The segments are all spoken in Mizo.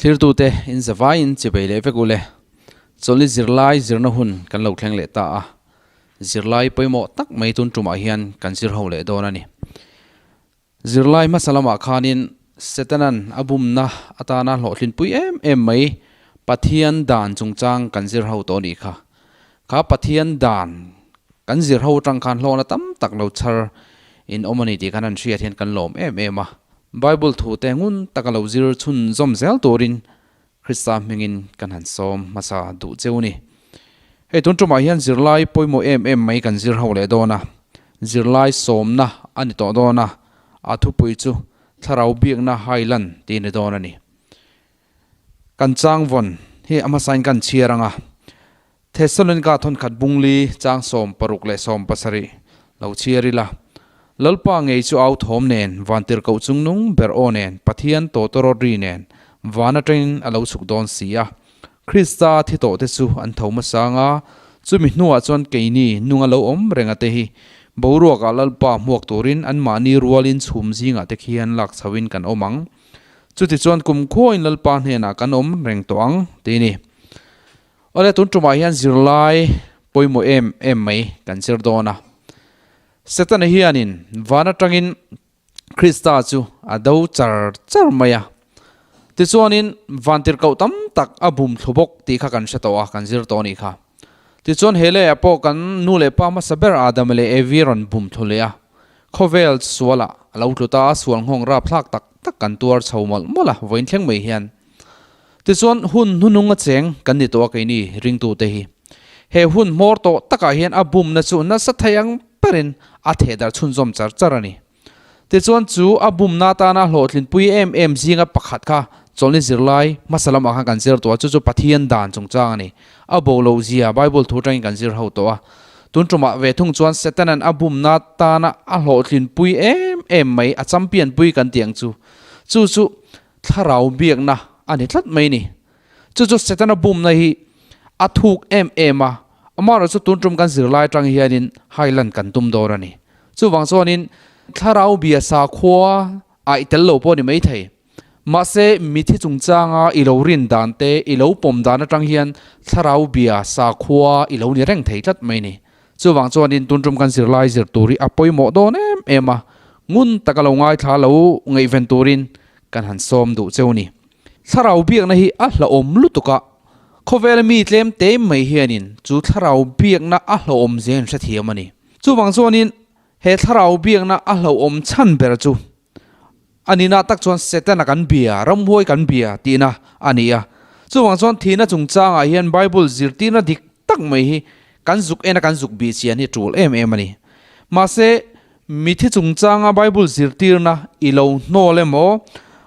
Thlirtute in zavaiin chibei leh vek ule. Chawlhni zirlai zirna hun kan lo thleng leh ta a, zirlai pawimawh tak mai tun tumah hian kan zir ho leh dawn a ni. Zirlai hmasa lamah khanin Setanan a bumna atana hlawhtlinpui em em mai Pathian dan chungchang kan zir ho tawh a nih kha. Kha Pathian dan kan zir ho atang khan hlawhna tam tak lo chhar in awm a ni tih khan an hriat hian kan lawm em em a. Bible thute ngun taka lo zir chhunzawm zel turin Krista hmingin kan han sawm hmasa duh cheu ni. Hei tun tumah hian zirlai pawimawh em em mai kan zir ho leh dawn a, zirlai sawmna a ni tawh dawn a, a thupui chu Thlarau Biakna Hailan tih a ni dawn a ni. Kan chang vawn hi a hmasain kan chhiar ang a, Thessalonika thawnkhat bungli chang 67 lo chhiar ila, Lalpa ngei chu au thawm nen, vantirhkoh chungnung ber aw nen, Pathian tawtawrawt ri nen, van atangin a lo chhuk dawn si a. Krista thi tawh te chu an tho hmasa ang a, chumi hnuah chuan keini nunga lo awm renga te hi boruakah Lalpa hmuak turin anmahni rualin chhum zingah te khian lak chhoin kan awm ang. Chutichuan kumkhuain Lalpa hnenah kan awm reng tawh ang, ti ni. Awle tun tumah hian zirlai pawimawh em em mai kan zir dawn a. Setana hianin van atangin Krista chu a do char char mai a. Tichuanin vantirhkoh tam tak a bum thlu bawk tih kha kan hre tawh a, kan zir tawh a nih kha. Tichuan he leiah pawh kan nu leh pa hmasa ber Adama leh Evi rawn bum thlu leh a. Khawvel sualah a lo tlu ta a, sual nghawng rapthlak tak tak kan tuar chho mawlh mawlh a, vawiin thleng mai hian. Tichuan, hun hnunung a cheng kan ni tawh a keini ringtute hi. He hun hmawr tawh takah hian a bumna chu nasa thei ang berin a thehdarh chhunzawm char char a ni. Tichuan, chu a bumna atana hlawhtlinpui em em zinga pakhat kha chawlhni zirlai hmasa lamah khan kan zir tawh a, chu chu Pathian dan chungchang a ni. A bo lo zia Bible thu atangin kan zir ho tawh a. Tun tumah ve thung chuan Setanan a bumna atana a hlawhtlinpui em em mai, a champion pui kan tih ang chu. Chu chu Thlarau biakna a ni tlat mai ni. Chu chu Setana bumna hi a thuk em em a, amaherawh chu tun tum kan zirlai atang hianin hailan kan tum dawn a ni. Chuvang chuanin thlarau bia sakhua a i tel lo pawh a ni maithei. Mahse mithi chungchanga i lo rin dan te, i lo pawm dan atang hian thlarau bia sakhua i lo ni reng thei tlat mai ni. Chuvang chuanin tun tum kan zirlai zir tur hi a pawimawh dawn em em a, ngun taka lo ngaithla lo ngaihven turin kan han sawm duh cheu ni. Thlarau biakna hi a hlauhawm lutuk a, khawvela mi tlem te mai hianin chu thlarau biakna a hlauhawm zia an hrethiam a ni. Chuvang chuanin he thlarau biakna a hlauhawm chhan ber chu a nihna tak chuan Setana kan bia, ramhuai kan bia tihna a ni a. Chuvang chuan thihna chungchangah hian Bible zirtirna dik tak mai hi kan zuk ena kan zuk bih chian hi tul em em a ni. Mahse, mithi chungchanga Bible zirtirna i lo hnawl emaw,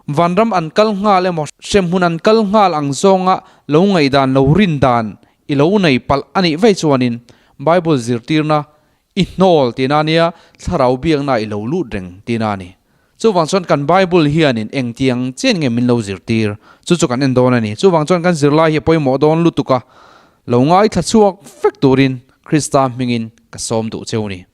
vanram an kal nghal emaw, hremhmun an kal nghal ang zawnga lo ngaihdan, lo rin dan i lo nei palh a nih vei chuanin Bible zirtirna I hnawl tihna a nia, thlarau biakna i lo lut reng tihna a ni. Chuvang chuan kan Bible hianin engtiang chian nge min lo zirtir? Chu chu kan en dawn a ni. Chuvang chuan kan zirlai hi a pawimawh dawn lutuk a, lo ngaithla chhuak vek turin Krista hmingin ka sawm duh cheu ni.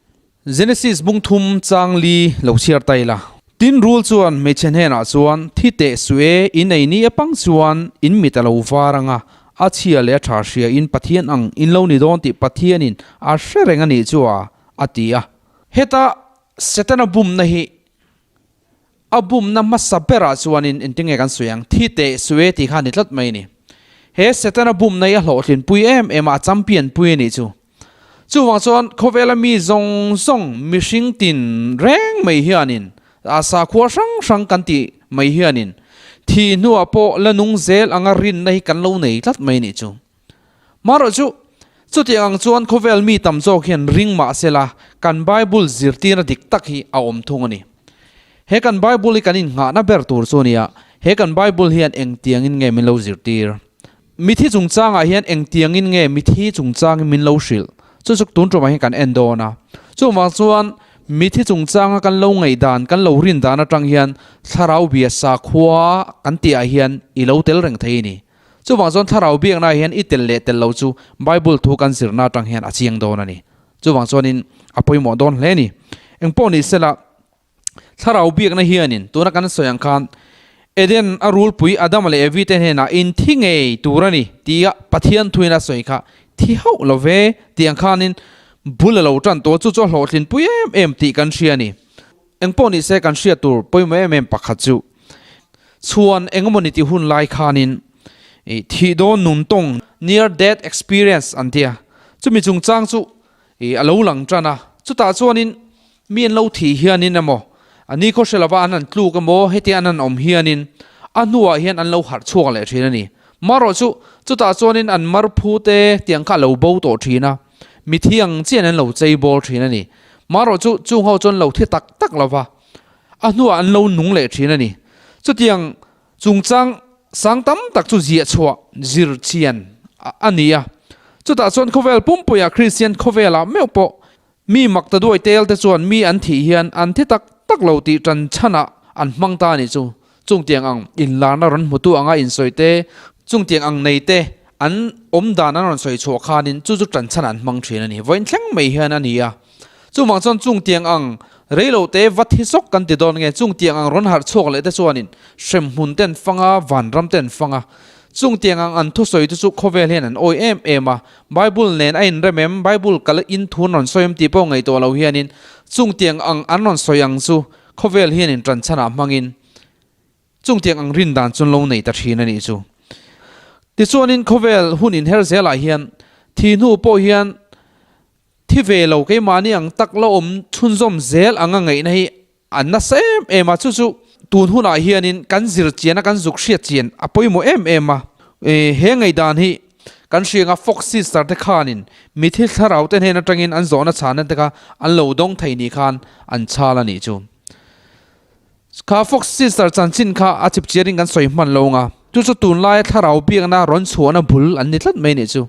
Genesis bung thum chang li lo chhiar ta ila. Tin rul chuan hmeichhe hnenah chuan, Thi teh suh e, in ei ni apang chuan in mit a lo var ang a, a chhia leh a tha hria in Pathian ang in lo ni dawn tih Pathianin a hre reng a nih chu a, a ti a. Heta Setana bumna hi a bumna hmasa berah chuanin engtinge kan sawi ang, thi teh suh e tih kha a ni tlat mai a ni. He Setana bumna hi a hlawhtlinpui em em a, a champion pui a nih chu. Chuvang chuan khawvela mi zawng zawng mihring tin reng mai hianin a sakhua hrang hrang kan tih mai hianin thih hnuah pawh la nung zel anga rinna hi kan lo nei tlat mai nih chu. Marawh chu chutiang ang chuan khawvel mi tam zawk hian ring mah sela kan Bible zirtirna dik tak hi a awm thung a ni. He kan Bible hi kan innghahna ber tur chu a nia, he kan Bible hian engtiangin nge min lo zirtir? Mithi chungchangah hian engtiangin nge mithi chungchangin min lo hrilh? Chu chu tun tumah hian kan en dawn a. Chuvang chuan mithi chungchanga kan lo ngaihdan, kan lo rin dan atang hian thlarau bia sakhua kan tihah hian i lo tel reng thei a ni. Chuvang chuan thlarau biaknaah hian i tel leh tel lo chu Bible thu kan zirna atang hian a chiang dawn a ni. Chuvang chuanin a pawimawh dawn hle a ni. Engpawh ni sela, Thlarau biakna hianin tuna kan sawi ang khan Eden a rulpui Adama leh Evi te hnenah in thi ngei tur a ni tia Pathian thuin a sawi kha thi hauh lo ve tih ang khanin bul a lo tan tawh chu chu a hlawhtlinpui em em tih kan hria a ni. Engpawh ni se kan hriat tur pawimawh em em pakhat chu chhuan engemaw ni tih hun lai khanin thih dawn nun tawng, near death experience, an ti a, chumi chungchang chu I a lo lang tan a, chutah chuanin mi an lo thih hianin emaw, a ni khaw hre lova an han tluk emaw hetia an han awm hianin a hnuah hian an lo harh chhuak leh thin a ni. Marawh chu chutah chuanin an mar phu te tiang kha a lo bo tawh thin a, mi thiang chian an lo chei bawl thin a ni. Marawh chu chung ho chuan lo thi tak tak lova a hnuah an lo nung leh thin a ni. Chutiang Chungchang sang tam tak chu ziah chhuah zir chian a ni a. Chutah chuan khawvel pumpuiah Kristian khawvelah meuh pawh mi mak ta duai tel te chuan mi an thih hian an thi tak tak lo tih tan chhanah an hmang ta a nih chu. Chungtiang ang inlarna rawn hmutu anga insawi te, chungtiang ang nei te an awm dan an rawn sawi chhuah khanin chu chu tan chhanah an hmang thin a ni. Vawiin thleng mai hian a ni a. Chuvang chuan chung tiang ang reilo te va thi sawk kan ti dawn nge, chung tiang ang rawn harh chhuak leh te chuanin hremhmun ten fang a, vanram ten fang a. Chung tiang ang an thusawi te chu khawvel hian an awi em em a, Bible nen a inrem em, Bible kal in thu an rawn sawi em tih pawh ngaihtuah lo hianin chung tiang ang an rawn sawi ang chu khawvel hianin tanchhanah hmangin chung tiang ang rin dan chu an lo nei ta thin a nih chu. Tichuanin khawvel hun inher zelah hian thi hnu pawh hian Thi ve lo keimahni ang tak la awm chhunzawm zel anga ngaihna hi a nasa em em a, chu chu tun hunah hianin kan zir chian a, kan zuk hriat chian a pawimawh em em a. He ngaihdan hi kan hria anga Fox Sister te khanin mithi thlarau te hnen atangin an zawhna chhanna te kha an lo dawng thei ni khan an chhal a nih chu. Kha Fox Sister chanchin kha a chip chiarin kan sawi hman lo anga, chu chu tunlaia thlarau biakna rawn chhuahna bul an ni tlat mai nih chu.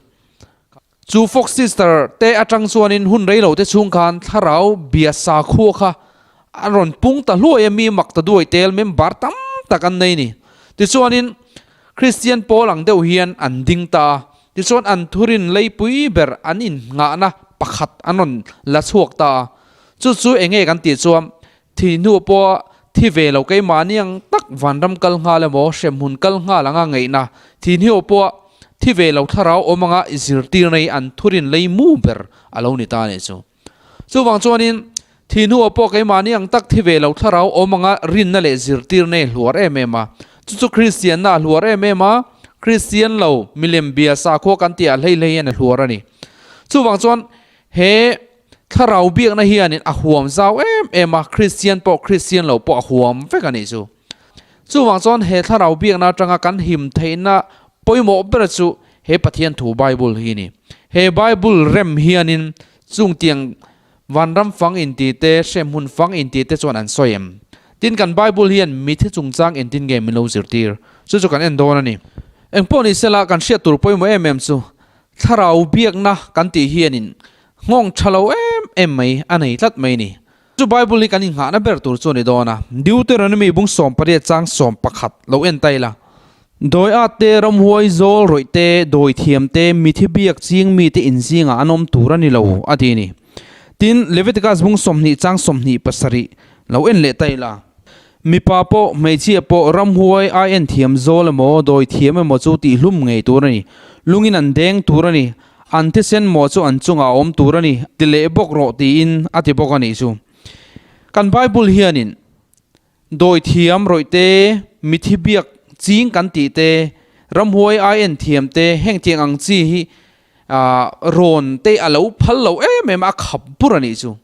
Chu Fox Sister te atang chuanin hun rei lo te chhung khan thlarau bia sakhua kha a rawn pung ta hluai a, mi mak ta duai tel member tam tak an nei ni. Tichuanin Kristian pawl ang deuh hian an ding ta a, tichuan an thurin leipui ber an innghahna pakhat an rawn la chhuak ta a. Chu chu eng nge kan tih chuan thi hnu pawha thi ve lo keimahni ang tak vanram kal nghal emaw hremhmun kal nghal anga ngaihna thi hnu pawha thi ve lo thlarau awm anga i zirtirna hi an thurin lei mu ber a lo ni ta a nih chu. Chuvang chuanin thi hnu pawh keimahni ang tak thi ve lo thlarau awm anga rinna leh zirtirna hi hluar em em a, chu chu Kristianna a hluar em em a, Kristian lo milem bia sakhua kan tih ah hlei hlei hian a hluar a ni. Chuvang chuan he Thlarau biakna hianin a huam zau em em a, Kristian pawh Kristian lo pawh a huam vek a nih chu. Chuvang chuan he thlarau biakna atanga kan him theihna pawimawh ber chu he Pathian thu Bible hi a ni. He Bible rem hianin chungtiang vanram fang inti te, hremhmun fang inti te chuan an sawi em? Tin kan Bible hian mithi chungchang engtin nge min lo zirtir? Chu chu kan en dawn a ni. Engpawh ni sela kan hriat tur pawimawh em em chu Thlarau biakna kan tih hianin nghawng tha lo em em mai a nei tlat mai ni. Chu Bible hi kan inghahna ber tur chu a ni dawn a. Deuteronomy bung 18 chang 11 lo en ta ila. Dawi at te, ramhuai zawl rawih te, dawi thiam te, mithi biak ching mite inzingah an awm tur a ni lo a ti a ni. Tin, Leviticus bung 20 chang 27 lo en leh ta ila. Mipa pawh, hmeichhia pawh ramhuai ai en thiam zawl emaw, dawi thiam emaw chu tihhlum ngei tur a ni. Lungin an deng tur a ni. An thisen maw chu an chungah a awm tur a ni, ti leh bawk rawh tiin a ti bawk a nih chu. Kan Bible hianin dawi thiam rawih te, mithi biak ching kan tih te, ramhuai ai en thiam te, heng tiang ang chi hi rawn te a lo phal lo em em a, a khap bur a nih chu.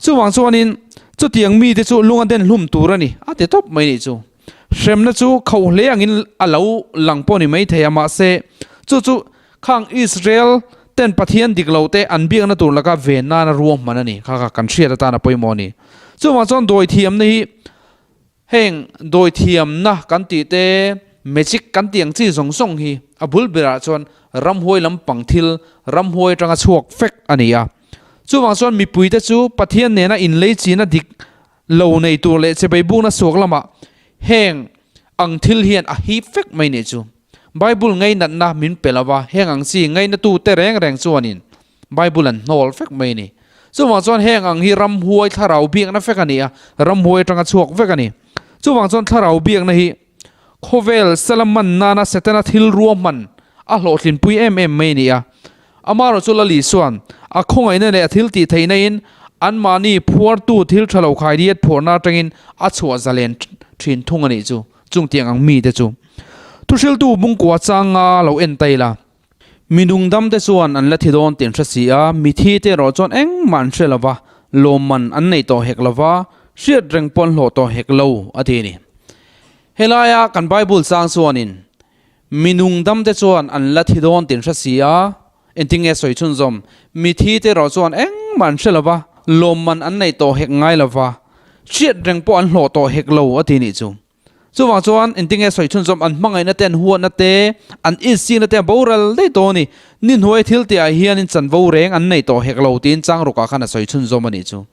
Chuvang chuanin chutiang mite chu lung a den hlum tur a ni, a ti tawp mai nih chu. Hremna chu kho hle angin a lo lang pawh ni mai thei a, mahse chu chu khang Israel ten Pathian dik lo te an biakna tur laka ven nana ruahman a ni kha kha kan hriat atan a pawimawh a ni. Chuvang chuan dawithiamna hi heng dawithiamna kan tih te, magic kan tih ang chi zawng zawng hi a bul berah chuan ramhuai lampang thil, ramhuai atanga chhuak vek a ni a. Chuvang chuan mipuite chu Pathian nena inlei china dik lo nei tur leh chebei bukna suak lamah heng ang thil hian a hip vek mai nih chu. Bible ngainatna min pe lova, heng ang chi ngainatute reng reng chuanin Bible an hnawl vek mai a ni. Chuvang chuan heng ang hi ramhuai thlarau biakna vek a ni a, ramhuai atanga chhuak vek a ni. Chuvang chuan thlarau biakna hi. Khawvel sala man nana Setana thil ruahman a hlawhtlinpui em em mai a ni a. Amaherawhchu Lal Isua'n a khawngaihna leh a thil tih theihna in anmahni phuartu thil tha lo khai diat phuarna atangin a chhuah zalen thin thung a nih chu, chungtiang ang mite chu. Thuhriltu bungkua changa lo en ta ila. Mi nungdam te chuan an la thi dawn tih an hre si a, mithi te erawh chuan engmah an hre lo va, lawmman an nei tawh hek lo va, hriat reng pawh an hlawh tawh hek lo, a ti a ni. Helaia kan Bible chang chuanin mi nungdam te chuan an la thi dawn tih an hre si a, engtin nge sawi chhunzawm? Mithi te erawh chuan engmah an hre lo va, lawmman an nei tawh hek ngai lo va, hriat reng pawh an hlawh tawh hek lo, a ti a nih chu. Chuvang chuan engtinge sawi chhunzawm an hmangaihna te, an huatna te, an insikna te a boral daih tawh a ni. Ni hnuai thil tihah hianin chanvo reng an nei tawh hek lo tiin Changrukah khan a sawi chhunzawm a nih chu.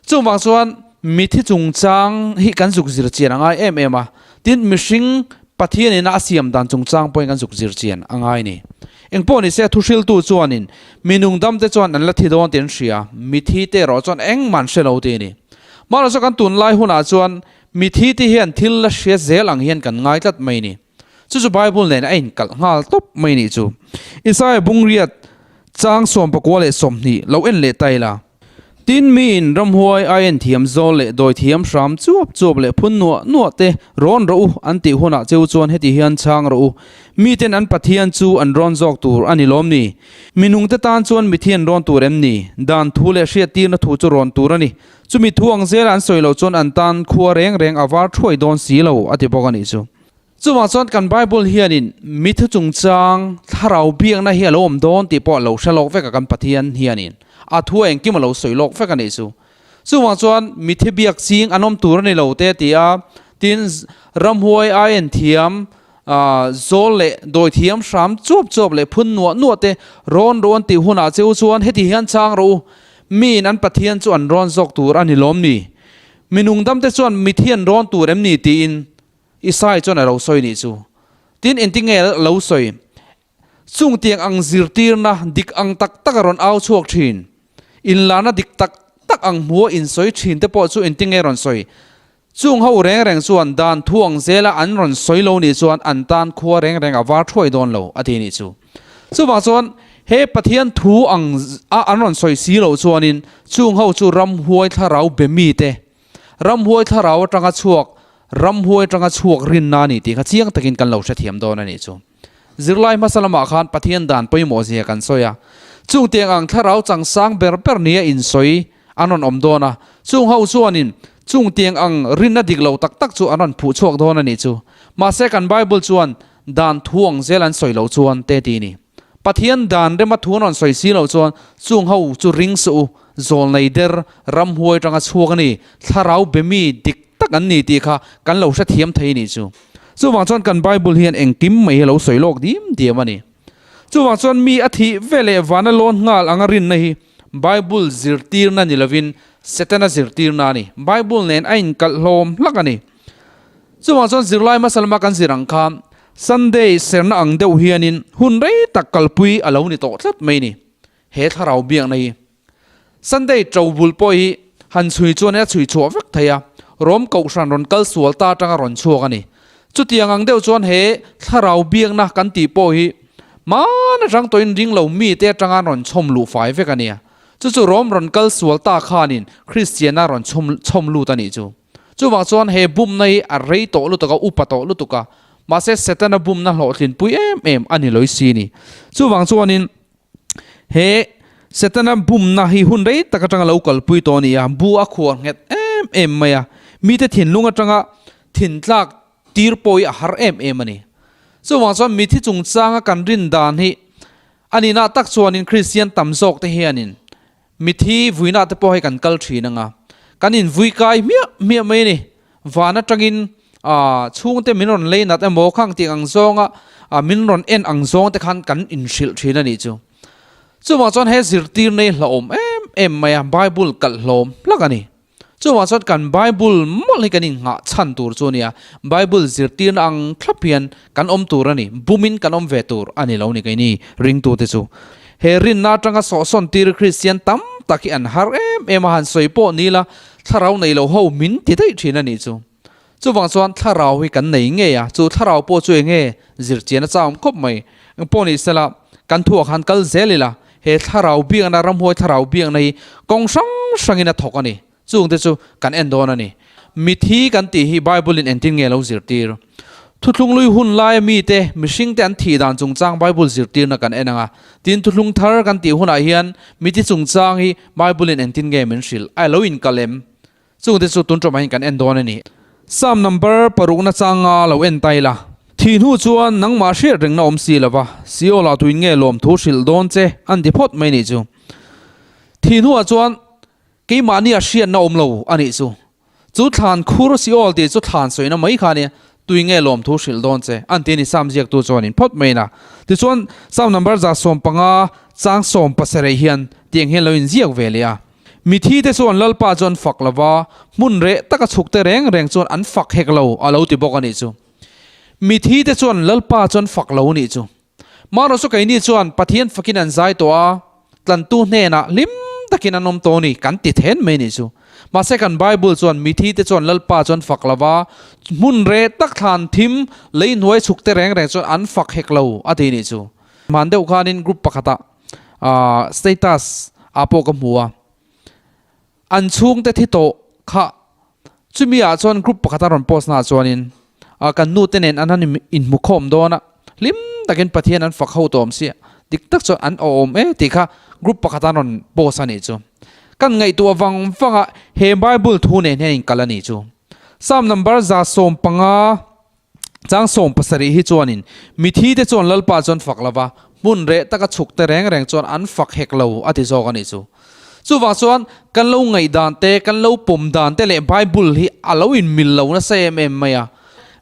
Chuvang chuan mithi chungchang hi kan zuk zir chian a ngai em em a, tin mihring Pathianin a siam dan chungchang pawhin kan zuk zir chian a ngai a ni. Engpawh ni se thuhriltu chuanin mi nungdam te chuan an la thi dawn tih an hria, mithi te erawh chuan engmah an hre lo tih a ni. Mahse kan tunlai hunah chuan Mithi te hian thil la hria zel ang hian kan ngai tlat mai ni. Chu chu Bible nen a inkalh nghal tawp mai nih chu. Isaiah bungriat chang 19 leh 20 lo en leh ta ila. Tin miin ramhuai a en thiam zawl leh dawi thiam hram chuap chuap leh phun nuah nuah te rawn rawh u an tih hunah cheu chuan heti hian chhang rawh u. Miten an Pathian chu an rawn zawk tur a ni lawm ni? Minungte tan chuan mithi an rawn tur em ni? Dan thu leh hriattirna thu chu rawn tur a ni. Chumi thu ang zela an sawi loh chuan an tan khua reng reng a var thuai dawn si lo, a ti bawk a nih chu. Chuvang chuan kan Bible hianin mi thu chungchang thlarau biakna hi a lo awm dawn tih pawh a lo hre lawk vek a kan Pathian hianin a thu a engkim a lo sawi lawk vek a nih chu. Chuvang chuan mi thi biak ching an awm tur a ni lo te a ti a, tin ramhuai ai en thiam zawl leh dawi thiam hram chuap chuap leh phun nuah nuah te rawn rawn tih hunah cheu chuan heti hian chang rawh u, Miin an Pathian chu an rawn zawk tur a ni lawm ni? Mi nungdamte chuan mithi an rawn tur em ni? tiin Isai chuan a lo sawi nih chu. Tin, engtinge a lo sawi? Chung tiang ang zirtirna dik ang tak tak a rawn au chhuak thin. Inlarna dik tak tak ang hmuha insawi thin te pawh chu engtinge a rawn sawi? Chung ho reng reng chuan dan thu ang zela an rawn sawi lo nih chuan an tan khua reng reng a var thuai dawn lo a ti nih chu. Chuvang chuan he Pathian thu ang a an rawn sawi si loh chuanin chung ho chu ramhuai thlarau be mite, ramhuai thlarau atanga chhuak, ramhuai atanga chhuak rinna a ni tih kha chiang takin kan lo hrethiam dawn a nih chu. Zirlai hmasa lamah khan Pathian dan pawimawh zia kan sawi a, chung tiang ang thlarau changsang ber ber nia insawi an rawn awm dawn a, chung ho chuanin chung tiang ang rinna dik lo tak tak chu an rawn phuh chhuak dawn a nih chu. Mahse kan Bible chuan dan thu ang zel an sawi loh chuan te ti ni. Pathian dan rema thu an rawn sawi si loh chuan chung ho chu ring suh u, zawlnei der, ramhuai tanga chhuak a ni, thlarau be mi dik tak an ni tih kha kan lo hrethiam thei a nih chu. Chuvang chuan kan Bible hian engkim mai hi a lo sawi lawk dim diam a ni. Chuvang chuan mi a thih ve leh vana lawn nghal anga rinna hi Bible zirtirna ni lovin Setana zirtirna a ni. Bible nen a inkalh hlawm hlak a ni. Chuvang chuan zirlai hmasa lama kan zir ang khan Sunday serna ang deuh hianin hun rei tak kalpui a lo ni tawh tlat mai ni. He thlarau biakna hi Sunday to bul pawh hi han chhui chuan a chhui chhuah vek thei a, Rom kohhran rawn kal sual ta atanga rawn chhuak a ni. Chutiang ang deuh chuan he thlarau biakna kan tih pawh hi hmaan atang tawhin ring lo mite atanga an rawn chhawm luh fai vek a nia. Chu chu Rom rawn kal sual ta khanin Kristiana rawn chhawm chhawm lut a nih chu. Chuvang chuan he bumna hi a rei tawh lutuk a, upa tawh lutuk a, mahse Setana bumna hlawhtlinpui em em a ni lawih si ni. Chuvang chuanin He Setana bumna hi hun rei tak atanga lo kalpui tawh a ni a, bu a khuar nghet em em mai a, mite thinlung atanga thintlak tir pawh hi a har em em a ni. Chuvang chuan mithi chungchanga kan rin dan hi a nihna tak chuanin Kristian tam zawk te hianin mithi vuina te pawh hei kan kal thin anga, kan invui kai hmiah hmiah mai a ni. Van atangin chhungte min rawn lei nat emaw khang tih ang zawnga min rawn en ang zawng te khan kan inhrilh thin a nih chu. Chuvang chuan he zirtir nei hlauhawm em em mai a, Bible kalh hlawm hlak a ni. Chuvang chuan kan Bible mawlh hi kan innghah chhan tur chu a nia, Bible zirtirna ang thlap hian kan awm tur a ni, bumin kan awm ve tur a ni lo ni keini ringtute chu. He rinna atanga sawhsawn tir Kristian tam tak hi an har em em a, han sawi pawh ni la, Thlarau nei lo ho min ti daih thin a nih chu. Chuvang chuan thlarau hi kan nei ngei a, chu thlarau pawh chu enge zirchian a chauhawm khawp mai. Engpawh ni sela, kan thuah khan kal zel ila, he thlarau biakna, ramhuai thlarau biakna hi kawng hrang hrangin a thawk a ni. Chungte chu kan en dawn a ni. Mithi kan tih hi Bible-in engtin nge lo zirtir? Thuthlunglui hun laia mite, mihringte an thih dan chungchang Bible zirtirna kan en ang a. Tin, thuthlung thar kan tih hunah hian mithi chungchang hi Bible-in engtin nge min hrilh? A lo inkal em? Chungte chu tun ṭawmah hian kan en dawn a ni. Psalm number parukna changa lo en ta ila. Thih hnu chuan nangmah hriat rengna awm si lova, Seol-ah tuin nge lawmthu hrilh dawn che an ti phawt mai nih chu. Thih hnuah chuan keimahnia hriatna awm lo a nih chu. Chu thlan khur Seol tih chu thlan sawina mai kha a nia, tui nge lawmthu hrilh dawn che an ti a ni Psalm ziaktu chuanin phawt mai ina. Tichuan Psalm number 150 chang 17 hian tiang hian lo inziak ve leh a. Mithi te chuan Lalpa chu an fak lo va, hmun reh taka chhuk te reng reng chuan an fak hek lo a lo ti bawk a nih chu. Mithi te chuan Lalpa chu an fak lo a nih chu. Marawh chu keini chuan Pathian fakin an zai tawh a, tlantu hnenah hlim takin an awm tawh a ni kan ti then mai a nih chu. Mahse kan Bible chuan mithi te chuan Lalpa chu an fak lo va, hmun reh tak thlan thim lei hnuai chhuk te reng reng chuan an fak hek lo a ti a nih chu. Hman deuh khanin group pakhatah ah status ah pawh ka hmu a, an chhungte thi tawh kha chumi ah chuan group pakhat a rawn post na ah chuanin ah kan nu te nen an han inhmu khawm dawn a, hlim takin Pathian an fak ho tawh awm sia, dik tak chuan an awm e tih kha group pakhat a rawn post a nih chu. Kan ngaihtuah vang vang a he Bible thu nen hian inkal a nih chu. Psalm number 150. Chang 17 hi chuanin, Mithi te chuan Lalpa chuan fak lo va, hmun reh taka chhuk te reng reng chuan an fak hek lo a ti zawk a nih chu. Chuvang chuan kan lo ngaihdan te, kan lo pawm dan te leh Bible hi a lo inmil lo nasa em em mai a.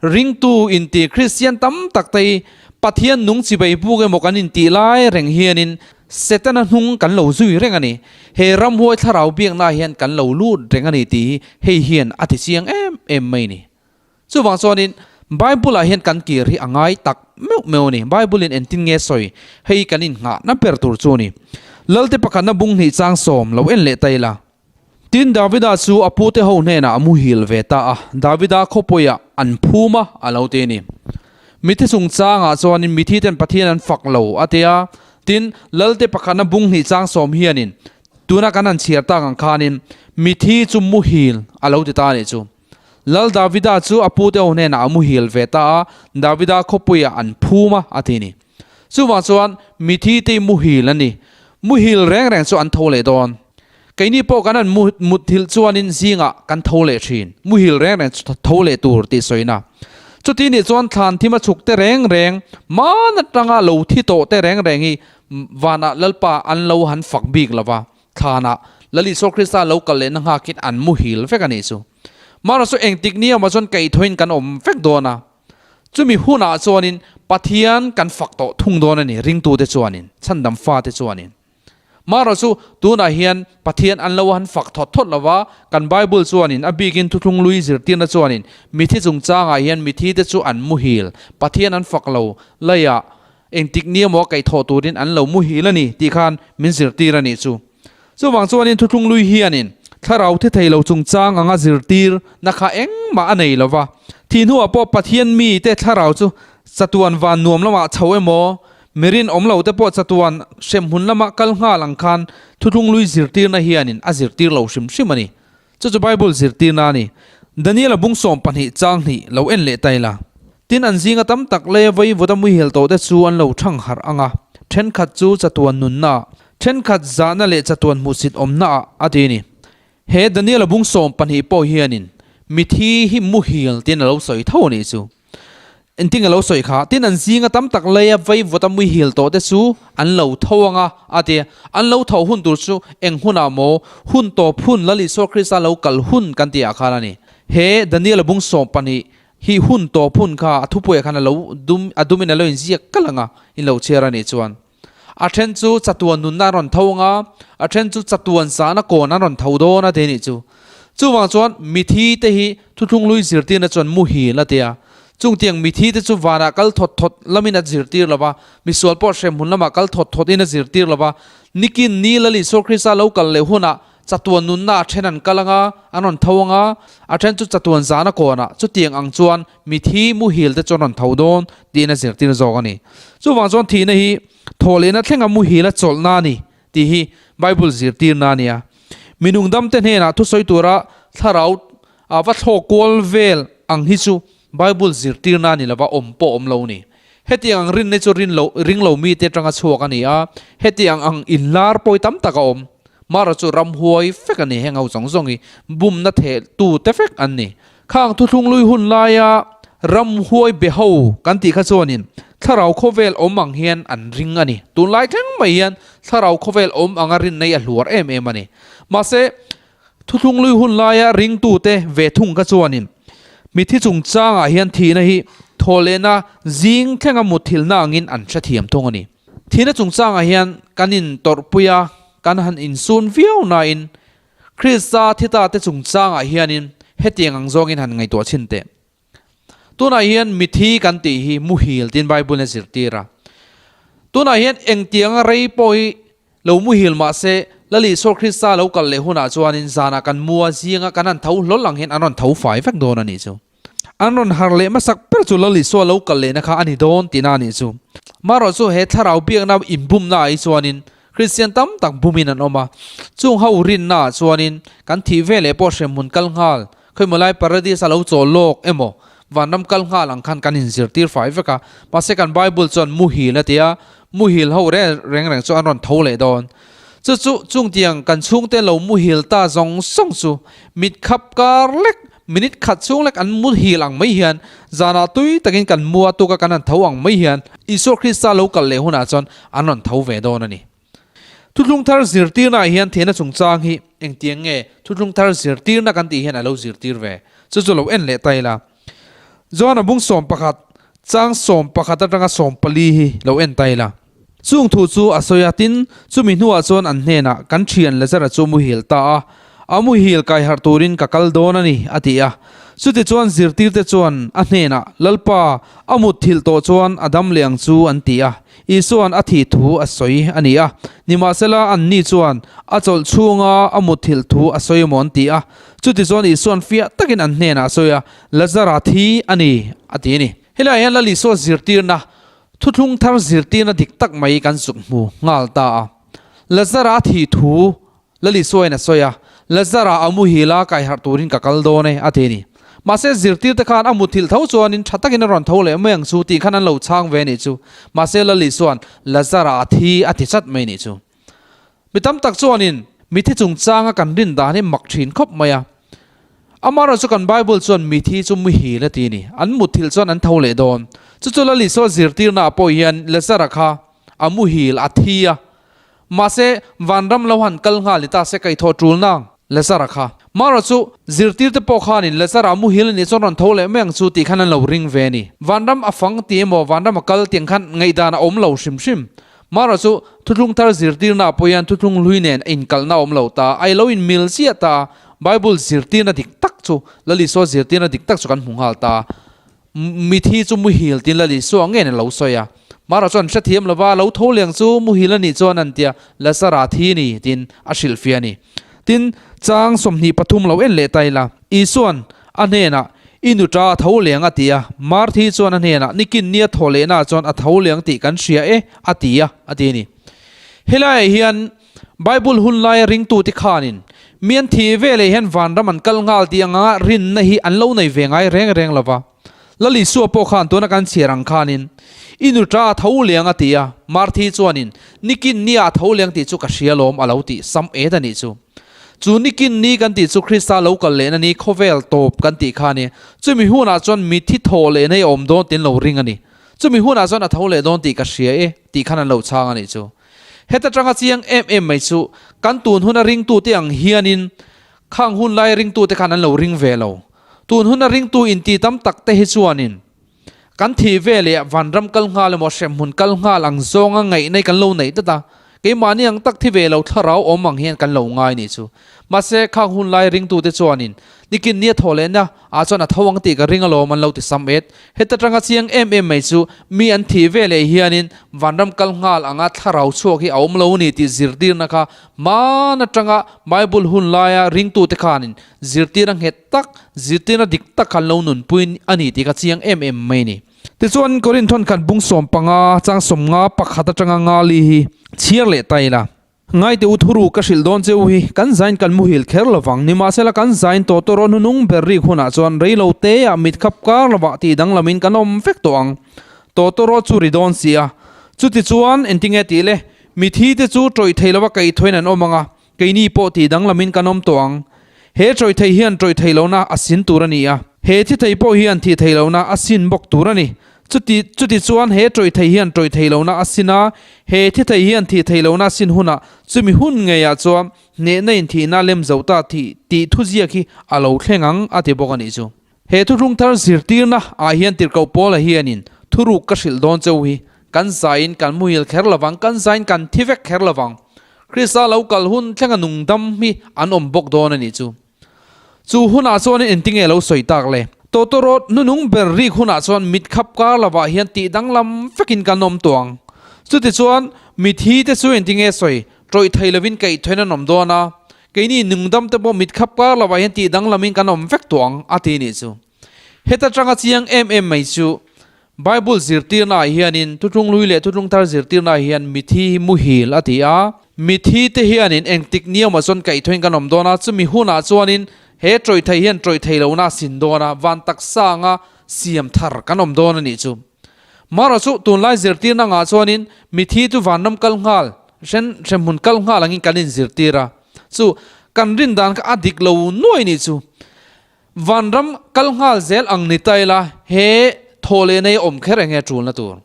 Ringtu inti Kristian tam tak te hi Pathian nung chibei buk emaw kan intih lai reng hianin Setana hnung kan lo zui reng a ni. He ramhuai thlarau biaknaah hian kan lo lut reng a ni tih hi hei hian a ti chiang em em mai a ni. Chuvang chuanin Bible-ah hian kan kir hi a ngai tak meuh meuh a ni. Bible-in engtin nge sawi? Hei kan innghahna ber tur chu a ni. Lalte pakhatna bung hnih chang sawm lo en leh ta ila. Tin, Davida chu a pute ho hnenah a muhil ve ta a, Davida khawpuiah an phum a, a lo ti a ni. Mithi chungchangah chuanin mithiten Pathian an fak lo a ti a. Tin, Lalte pakhatna bung hnih chang sawm hianin tuna kan han chhiar tak ang khanin mithi chu muhil a lo ti ta a nih chu. Lal Davida chu a pute ho hnenah a muhil ve ta a, Davida khawpuiah an phum a, a ti ni. Chuvang chuan mithi te muhil an ni. Muhil reng reng chu an tho leh dawn. Keini pawh kan han muthilh chuanin zingah kan tho leh thin. Muhil reng reng chu tho leh tur tih sawina. Chuti nih chuan thlan thim a chhuk te reng reng, hman atanga lo thi tawh te reng reng hi vanah Lalpa an lo han fak bik lo va. Thlanah Lal Isua Krista lo kal lehna nghakin an muhil vek a nih chu. Mahrawh chu engtik ni awmah chuan kaihthawhin kan awm vek dawn a. Chumi hunah chuanin Pathian kan fak tawh thung dawn a ni, ringtute chuanin, chhandam fate chuanin. Mahrawh chu tunah hian Pathian an lo han fak thawt thawt lo va, kan Bible chuanin a bikin thuthlung lui zirtirna chuanin mithi chungchangah hian mithite chu an muhil, Pathian an fak lo, leiah Engtik ni emaw kaihthawh turin an lo muhil a ni tih khan min zirtir a nih chu. Chuvang chuanin thuthlung lui hianin thlarau thi thei lo chungchang anga zirtir na kha engmah a nei lo va. Thih hnuah pawh Pathian mite thlarau chu chatuan van nuam lamah chho emaw, mirin awm lo te pawh chatuan hremhmun lama kal nghal ang khan thuthlung lui zirtirna hianin a zirtir lo hrim hrim a ni. Chu chu Bible zirtirna a ni. Daniel-a bung 12 chang hnih lo en leh ta ila. Tin, an zinga tam tak leh vawi vawta muihel tawhte chu an lo thang harh ang a, thenkhat chu chatuan nunnaah, thenkhat zahna leh chatuan hmuhsit awmnaah a ti a ni. He Daniel-a bung 12 pawh hianin mithi hi muhil tiin a lo sawi tho a nih chu. Engtin a lo sawi kha? Tin, an zinga tam tak leia vei vawta muihil tawh te chu an lo tho ang a, a ti a. An lo tho hun tur chu eng hunah maw? Hun tawp hun, Lal Isua Krista lo kal hun kan tih ah khan a ni. He Daniel-a bung 12 hi hun tawp hun kha a thupuiah khan a lo dum, a dumin a lo inziak kal ang a, in lo chhiar a nih chuan. A then chu chatuan nunna an rawn tho ang a, a then chu chatuan zahna kawn an rawn tho dawn a ti a nih chu. Chuvang chuan mithi te hi thuthlung lui zirtirna chuan muhil a ti a. Chungtiang mithi te chu vanah kal thawt thawt lamin a zirtir lo va, misual pawh hremhmun lamah kal thawt thawtin a zirtir lo va. Nikin ni Lal Isua Krista lo kal leh hunah. Chatuan nunna a then an kal anga, an rawn tho anga, a then chu chatuan zana kawnah chutiang ang chuan mithi muhil te chu an rawn tho dawn tiin a zirtir zawk a ni. Chuvang chuan thihna hi thawhlehna thlenga muhil a chawlhna a ni tih hi Bible zirtirna a ni a. Minung damte hnenah thusawi tura thlarau a va thlawk kual vel ang hi chu Bible zirtirna a ni lova awm pawh awm lo a ni. Hetiang ang rinna chu rin lo ring lo mite atanga chhuak a ni a, hetiang ang inlar pawi tam tak a awm. Mara chu ramhuai fek a ni, heng ho zawng zawng hi bumna theh tu te vek an ni. Khang thuthlung lui hun laia ramhuai be ho kan tih kha chuanin thlarau khawvel awm ang hian an ring a ni. Tunlai thleng mai hian thlarau khawvel awm anga rinna hi a hluar em em a ni. Mahse, Thuthlung lui hun laia ringtute ve thung kha chuanin mithi chungchangah hian thihna hi thawhlehna zing thlenga mutthilhna angin an hrethiam thung a ni. Thihna chungchangah hian kan intawrhpui a, kan han insun viau nain Krista thitate chungchangah hianin hetiang ang zawngin han ngaihtuah chhin teh. Tunah hian mithi kan tih hi muhil tiin Bible-in a zirtir a. Tunah hian engtianga rei pawh hi lo muhil mah se, Lal Isua Krista lo kal leh hunah chuanin zanah kan mu a, zinga kan han tho hlawl ang hian an rawn tho fai vek dawn a nih chu. An rawn harh leh hmasak ber chu Lal Isua lo kal lehna kha a ni dawn tihna a nih chu. Marawh chu he thlarau biakna inbumna ah hi chuanin Kristian tam tak bumin an awm a. Chung ho rinna ah chuanin kan thih veleh pawh hremhmun kal nghal Khawimaw lai Paradis a lo chawl lawk emaw vanram kal nghal ang khan kan inzirtir fai vek a, mahse kan Bible chuan muhil a ti a, muhil ho reng reng chu an rawn tho leh dawn. Chu chu chungtiang kan chhungte lo muhil ta zawng zawng chu mit khap kar lek, minute khat chhung lek an muhil ang mai hian zanah tui takin kan mu a tuka kan han tho ang mai hian Isua Krista lo kal leh hunah chuan an rawn tho ve dawn a ni. Thuthlung thar zirtirnaah hian thehna chungchang hi engtiang nge thuthlung thar zirtirna kan tih hian a lo zirtir ve? Chu chu lo en leh ta ila. Johana bung 11, chang 11 atanga 14 hi lo en ta ila. Chung thu chu a sawi a, tin, chumi hnuah chuan an hnenah, Kan thian Lazara chu muhil ta a, a muhil kai harh turin ka kal dawn a ni, a ti a. Chutichuan zirtirte chuan a hnenah, Lalpa, a mutthilh tawh chuan a dam leh ang chu, an ti a. Isua'n a thih thu a sawi a ni a, nimahsela anni chuan a chawlh chhunga a mutthilh thu a sawi emaw an ti a. Chutichuan Isua'n fiah takin an hnenah a sawi a, Lazara thi a ni, a ti a ni. Helaiah hian Lal Isua zirtirna, thuthlung thar zirtirna dik tak mai kan zuk hmu nghal ta a. Lazara a thih thu Lal Isuain a sawi a, Lazara a muhil a, kaiharh turin ka kal dawn e, a ti a ni. Mahse, zirtirte khan a muthilh tho chuanin tha takin a rawn tho leh mai ang chu tih khan an lo chhang ve a nih chu. Mahse, Lal Isua'n Lazara a thi a ti chat mai a nih chu. Mi tam tak chuanin mithi chungchanga kan rin dan hi mak thin khawp mai a. Amaherawhchu kan Bible chuan mithi chu muhil a ti a ni. An muthilh chuan an tho leh dawn. Chu chu Lal Isua zirtirnaah pawh hian Lazara kha a muhil a thi a. Mahse, vanram lo han kal nghal ni ta se kaihthawh tul nang, Lazara kha. Mara chu zirtirte pawh khanin Lazara muhil a nih chuan rawn tho leh mai ang chu tih khan an lo ring ve a ni. Vanram a fang ti emaw vanram a kal tiang khan ngaihdan a awm lo hrim hrim. Mara chu thuthlung thar zirtirna ah pawh hian thuthlung hlui nen a inkalhna a awm lo ta, a lo inmil chiah ta a, Bible zirtirna dik tak chu, Lal Isua zirtirna dik tak chu kan hmu nghal ta. Mithi chu muhil tin Lal Isua nge in a lo sawi a. Mara chuan hrethiam lova lo tho leng chu muhil a nih chuan an tia, Lazara thi ni tiin a hrilhfiah a ni. Tin, chang 23 lo en leh ta ila, Isua'n a hnenah, I nuṭa a tho leng a ti a. Marthi chuan a hnenah, Nikin nia thaw lehnaah chuan a tho leng tih kan hria e a ti a, a ti a ni. Helaiah hian Bible hun laia ringtute khanin mi an thih veleh hian vanram an kal nghal tih anga rinna hi an lo nei ve ngai reng reng lo va. Lal Isua pawh khan tuna kan chhiar ang khanin, I nuṭa a tho leng a ti a, Marthi chuanin, Nikin nia a tho leng tih chu ka hria lawm a lo tih sam et a nih chu. Chu nikin ni kan tih chu Krista lo kal lehna ni khawvel tawp kan tih kha a ni. Chumi hunah chuan mithi thaw lehna hi a awm dawn tiin lo ring a ni. Chumi hunah chuan a tho leh dawn tih ka hria e tih khan an lo chhang a nih chu. Heta tanga chiang em em mai chu kan tun huna ringtute ang hianin khang hun lai ringtute khan an lo ring ve lo. Tun huna ringtu inti tam tak te hi chuanin kan thih ve leh vanram kal nghal emaw hremhmun kal nghal ang zawnga ngaih nei kan lo neih tlat a. Keimahni ang tak thi ve lo thlarau awm ang hian kan lo ngai nih chu. Mahse, khang hun lai ringtute chuanin nikin nia thaw lehna ah chuan a tho ang tih ka ring alawm an lo ti sam et. Heta tanga chiang em em mai chu mi an thih ve leh hianin vanram kal nghal anga thlarau chhuak hi a awm lo ni tih zirtirna kha hman atanga Bible hun laia ringtute khanin zirtirna nghet tak, zirtirna dik tak kha an lo nunpui a ni tih kha chiang em em mai a ni. Tichuan, Korinth khat bung 15 chang 50 pakhat atanga ngali hi chhiar leh ta ila. Ngaite u thuru ka hrilh dawn che u hi, kan zain kan muhil kher lovang. Nimahsela kan zain tawh tawh rawh hnunung ber rik hunah chuan reilo teah mit khap kar lovah tih danglamin kan awm vek tawh ang. Tawh tawh rawh chu ri dawn si a. Chutichuan, engtinge tih le? Mithi te chu tawih thei lova kaihthawin an awm ang a, Keini pawh tih danglamin kan awm tawh ang. He tawih thei hian tawih thei lohna a sin tur a ni a. He thi thei pawh hian thih thei lohna a sin bawk tur a ni. Chuti, chuti chuan he tawih thei hian tawih thei lohna a sin a, he thi thei hian thih thei lohna a sin hunah chumi hun ngeiah chuan hnehna in thihna lem zo ta tih tih thuziak hi a lo thleng ang a ti bawk a nih chu. He thuthlung thar zirtirna ah hian tirhkoh Paula hianin thuruk ka hrilh dawn cheu hi kan zaiin kan muhil kher lovang, kan zaiin kan thi vek kher lovang. Krista lo kal hun thlenga nungdam hi an awm bawk dawn a nih chu. Chu hunah chuanin engtinge lo sawi tak le? Tawtawrawt hnunung ber rik hunah chuan mit khap kar lovah hian tih danglam vekin kan awm tawh ang. Chutichuan, mithi te chu engtinge sawi tawih thei lovin kaihthawin an awm dawn a, Keini nungdam te pawh mit khap kar lovah hian tih danglamin kan awm vek tawh ang a ti nih chu. Heta tanga chiang em em mai chu Bible zirtirna ah hianin Thutlung Hlui leh Thutlung Thar zirtirna ah hian mithi hi muhil a ti a. Mithi te hianin engtik niamah chuan kaihthawin kan awm dawn a, chumi hunah chuanin he tawih thei hian tawih thei lohna a sin dawn a, van taksa anga siam thar kan awm dawn a nih chu. Marawh chu tunlai zirtirna angah chuanin mithi chu vanram kal nghal Hren hremhmun kal nghal angin kan inzirtir a, chu kan rin dan kha a dik lo nuai nih chu. Vanram kal nghal zel ang ni ta ila he thaw leh nei awm kher enge tulna tur.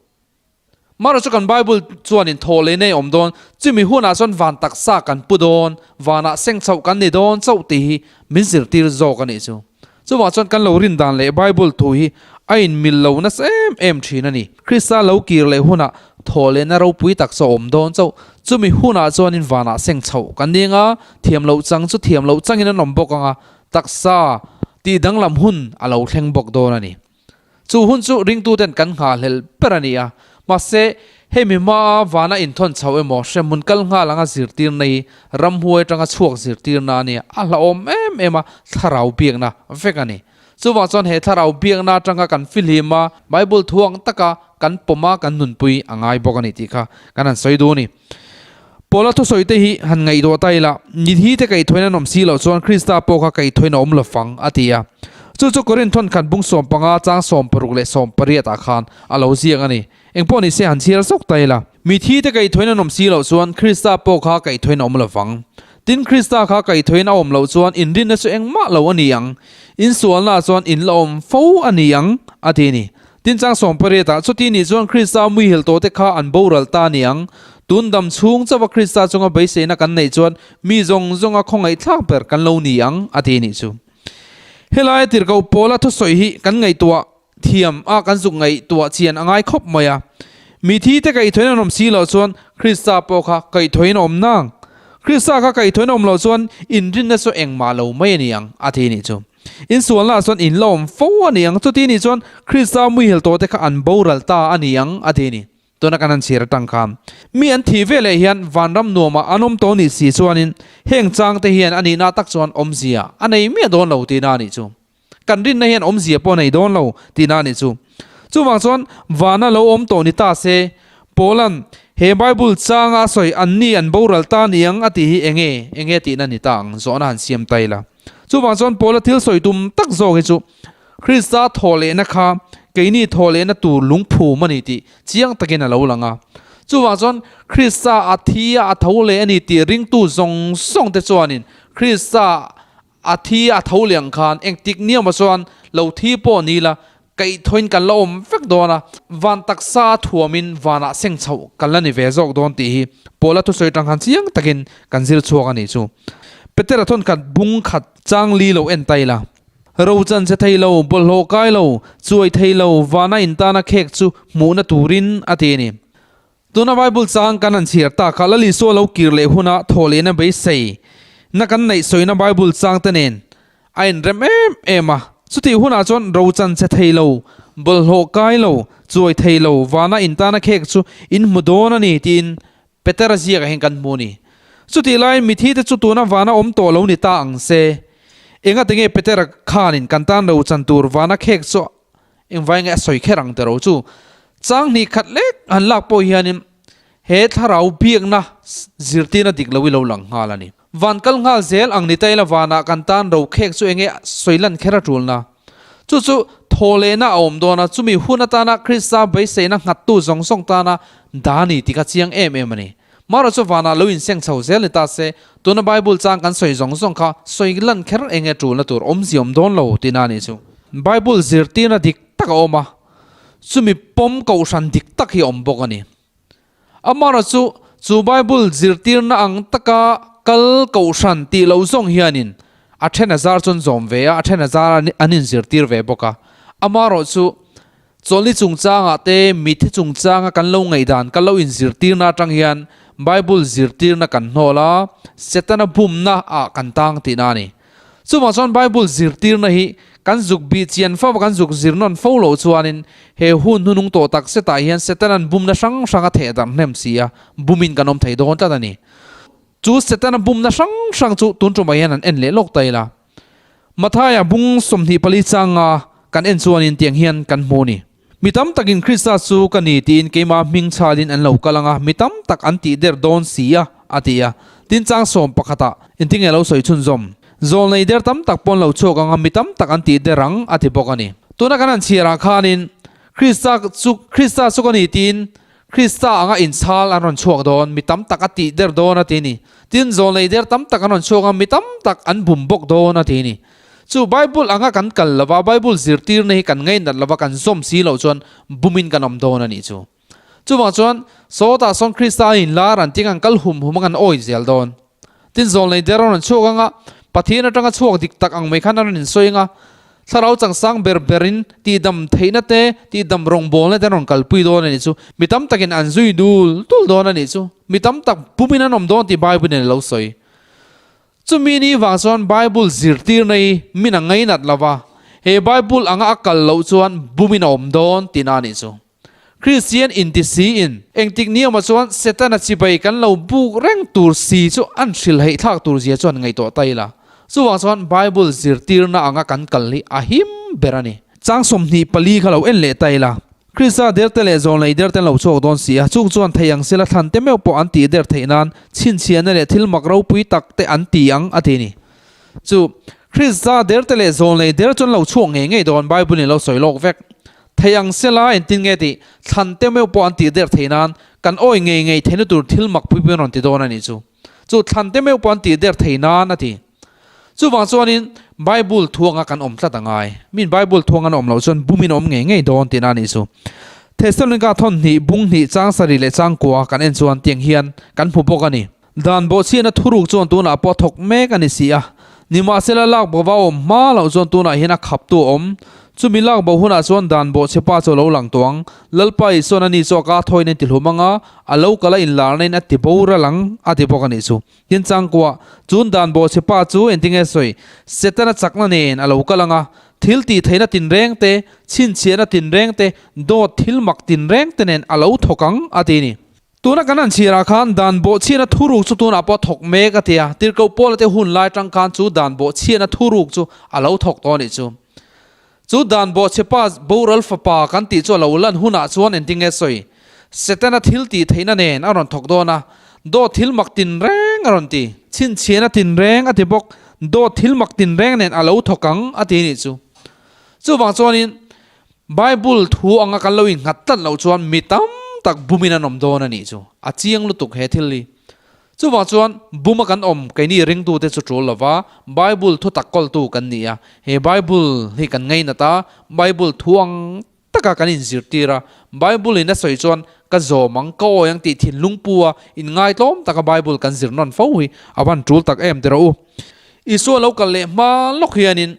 Marawh chu kan Bible chuanin thaw leh nei awm dawn, chumi hunah chuan van taksa kan pu dawn, vanah seng chauh kan ni dawn chauh tih hi min zirtir zawk a nih chu. Chuvang chuan kan lo rin dan leh Bible thu hi a inmil lo nasa em em thin a ni. Krista lo kir leh hunah thaw lehna ropui tak chu a awm dawn chauh. Chumi hunah chuanin vanah seng chhoh kan ni anga, thiam loh chang chu thiam loh changin an awm bawk anga, taksa tih danglam hun a lo thleng bawk dawn a ni. Chu hun chu ringtuten kan nghahhlelh ber a ni a, mahse, hemi hmaa vana inthawn chho emaw hremhmun kal nghal anga zirtirna hi ramhuai atanga chhuak zirtirna a ni a, a hlauhawm em em a, thlarau biakna vek a ni. Chuvang chuan he thlarau biakna atanga kan fihlim a, Bible thu ang taka kan pawm a, kan nunpui a ngai bawk a ni tih kha kan han sawi duh a ni. Paula thusawi te hi han ngaihtuah ta ila, Nidhi te kaihthawin an awm si loh chuan Krista pawh kha kaihthawin a awm lo fang, a ti a. Chu chu Korinth thawnkhat bung 15 chang 60 leh 18 ah khan a lo ziak a ni. Engpawh ni se han chhiar zawk ta ila. Mithi te kaihthawin an awm si loh chuan Krista pawh kha kaihthawin a awm lo fang. Tin, Krista kha kaihthawin a awm loh chuan inrinna chu engmah lo a ni ang. Insualnaah chuan in la awm fo a ni ang, a ti a ni. Tin chang 18 ah, chuti nih chuan Krista muihil tawhte kha an boral ta ni ang. Tun dam chhung chauha Krista chunga beiseina kan neih chuan mi zawng zawnga khawngaihthlak ber kan lo ni ang, a ti nih chu. Helai tirhkoh Paula thusawi hi kan ngaihtuah thiam a, kan zuk ngaihtuah chian a ngai khawp mai a. Mithi te kaihthawin an awm si loh chuan Krista pawh kha kaihthawin a awm nang. Krista kha kaihthawin a awm loh chuan inrinna chu engmah lo mai a ni ang, a ti nih chu. Insualnaah chuan in la awm fo a ni ang, chuti nih chuan Krista muihel tawhte kha an boral ta a ni ang, a ti a ni. Tuna kan han chhir atang khan mi an thih veleh hian vanram nuamah an awm tawh nih si chuanin heng changte hian a nihna tak chuan awmzia a nei miah dawn lo tihna a nih chu. Kan rinna hian awmzia pawh a nei dawn lo tihna a nih chu. Chuvang chuan vana lo awm tawh ni ta se, Paula'n he Bible changa a sawi anni an boral ta ni ang a tih hi enge enge tihna ni ta ang zawhna han siam ta ila. Chuvang chuan Paula thil sawi tum tak zawk hi chu Krista thawh lehna kha keini thawh lehna tur lungphum a ni tih chiang takin a lo lang a. Chuvang chuan Krista a thi a, a tho leh a ni tih ringtu zawng zawng te chuanin Krista a thi a, a tho leh ang khan engtik niamah chuan lo thi pawh ni la Kaihthawin kan la awm vek dawn a, van taksa thuamin vanah seng chhoh kan la ni ve zawk dawn tih hi Paula thusawi atang khan chiang takin kan zir chhuak a nih chu. Petera thawn khat bung khat chang li lo en ta ila. Ro chan che thei lo, bawlhhlawh kai lo, chuai thei lo, vana intana khek chu hmuhna turin a ti a ni. Tuna Bible chang kan han chhiar tak kha Lal Isua lo kir leh huna thaw lehna beisei na kan neih sawina Bible chang te nen a inrem em em a. Chutih hunah chuan rochan che thei lo, bawlhhlawh kai lo, chuai thei lo, vana intana khek chu in hmu dawn a ni tiin Petera ziakah hian kan hmu a ni. Chutih laiin mithi te chu tuna vana awm tawh lo ni ta ang se. Engate nge Petera khanin kan tan rochan tur vana khek chu Engvai nge a sawi kher ang tiro chu chang hnih khat lek han lak pawh hianin he thlarau biakna zirtirna dik lo i lo lang nghal a ni. Van kal nghal zel ang ni ta ila vanah kan tan ro khek chu enge sawi lan kher a tulna. Chu chu thaw lehna a awm dawn a, chumi hun atana Krista beiseina nghattu zawng zawng tana da ni tih kha chiang em em a ni. Mara chu vanah lo inseng chho zel ni ta se, tuna Bible chang kan sawi zawng zawng kha sawi lan kher enge tulna tur awmzia awm dawn lo tihna a nih chu. Bible zirtirna dik tak a awm a, chumi pawm kohhran dik tak hi a awm bawk a ni. Amara chu chu Bible zirtirna ang taka kal kohhran tih loh zawng hianin a then a zar chuan zawm ve a, a then a zar an inzirtir ve bawk a. Amarawh chu Chawlhni chungchangah te, mitthi chungchanga kan lo ngaihdan kan lo inzirtirna atang hian Bible zirtirna kan hnawl a, Setana bumna ah kan tang tihna a ni. Chuvang chuan Bible zirtirna hi kan zuk bih chian fo va, kan zuk zir nawn fo loh chuanin he hun hnunung tawh tak setah hian Setana'n bumna hrang hrang a theh darh hnem si a, bumin kan awm thei dawn tlat a ni. Chu Setana bumna hrang hrang chu tun tumah hian an en leh lawk ta ila. Mathaia bung 24 changa kan en chuanin tiang hian kan hmu a ni. Mi tam takin Krista chu ka ni tiin keimah hming chhalin an lo kal ang a, mi tam tak an tih der dawn si a, a ti a. Tin chang sawm pakhatah engtinge lo sawi chhunzawm? Zawlnei der tam tak pawh an lo chhuak ang a, mi tam tak an tih der ang, a ti bawk a ni. Tuna kan han chhiarah khanin Krista chu Krista chu ka ni tiin Krista anga inchhal an rawn chhuak dawn, mi tam tak a tih der dawn a ti ni. Tin, zawlnei der tam tak an rawn chhuak a, mi tam tak an bum bawk dawn a ti ni. Chu Bible anga kan kal lova, Bible zirtirna hi kan ngainat lova, kan zawm si loh chuan bumin kan awm dawn a nih chu. Chuvang chuan, sawtah sawn Krista a inlar an tih khan kal hum hum a kan awih zel dawn. Tin, zawlnei der a rawn chhuak anga, Pathian atanga chhuak dik tak ang mai khan a rawn insawi anga, Thlarau changsang ber berin tihdam theihna te, tihdam rawngbawlna te an rawn kalpui dawn a nih chu. Mi tam takin an zui dul dul dawn a nih chu. Mi tam tak pumin an awm dawn tih Bible in a lo sawi. Chumi ni vang chuan Bible zirtirna hi min a ngainat lo va, he Bible anga a kal loh chuan bumin a awm dawn tihna a nih chu. Kristian inti siin engtik ni awmah chuan Setana chibai kan lo buk reng tur si chu an hrilhheih thlak tur zia chuan ngaihtuah ta ila. Chuvang chuan Bible zirtirna anga kan kal hi a him ber a ni. Chang 24 kha lo en leh ta ila. Krista derte leh zawlnei derte an lo chhuak dawn si a, chung chuan thei ang sela thlan te meuh pawh an tih der theih nan chhinchhiahna leh thil mak ropui tak te an ti ang a ti a ni. Chu Krista derte leh zawlnei der chu an lo chhuak ngei ngei dawn Bible in a lo sawi lawk vek. Thei ang sela engtin nge tih thlan te meuh pawh an tih der thei nan kan awi ngei ngei theihna tur thil mak pui pui an rawn ti dawn a nih chu. Chu thlan te meuh pawh an tih der thei nan a ti. Chuvang chuanin Bible thuanga kan awm tlat a ngai. Min Bible thuanga an awm loh chuan bumin a awm ngei ngei dawn tihna a nih chu. Thessalonika thawn hnih bung hnih chang sarih leh chang kua kan en chuan tiang hian kan hmu bawk a ni. Dan bawhchhiatna thuruk chuan tunah pawh a thawk mek a ni si a, nimahsela lak bo va awm hma loh chuan tunah hian a khaptu a awm. Chumi lak bo hunah chuan dan bawhchhe pa chu a lo lang tawh ang. Lalpa Isuan ani chu a ka thawiin a intihlum ang a, a lo kal a inlarna in a ti boral ang a ti bawk a nih chu. Tin changkua, chun dan bawhchhe pa chu engtinge sawi? Setana chakna nen a lo kal ang a, thil tih theihna tinreng te, chhinchhiahna tinreng te, dawt thil mak tinreng te nen a lo thawk ang a ti a ni. Tuna kan han chhiarah khan dan bawhchhiatna thuruk chu tunah pawh a thawk mek a ti a, Tirhkoh Paula te hun lai tang khan chu dan bawhchhiatna thuruk chu a lo thawk tawh a nih chu. Chu dan bawhchhepa boral fapa kan tih chu a lo lan hunah chuan engtinge sawi? Setana thil tih theihna nen a rawn thawk dawn a, dawt thil mak tinreng a rawn ti. Chhinchhiahna tinreng a ti bawk, dawt thil mak tinreng nen a lo thawk ang a ti a nih chu. Chuvang chuanin Bible thu anga kan lo innghat tlat loh chuan mi tam tak bumin an awm dawn a nih chu. A chiang lutuk he thil hi. Chuvang chuan buma kan awm keini ringtute chu tul lova Bible thu tak kawltu kan ni a. He Bible hi kan ngainat a, Bible thu ang taka kan inzirtir a. Bible in a sawi chuan ka zawm ang, ka awi ang tih thinlung pu a inngaitlawm taka Bible kan zir nawn fo hi a van tul tak em tiraw u. Isua lo kal leh hma lawk hianin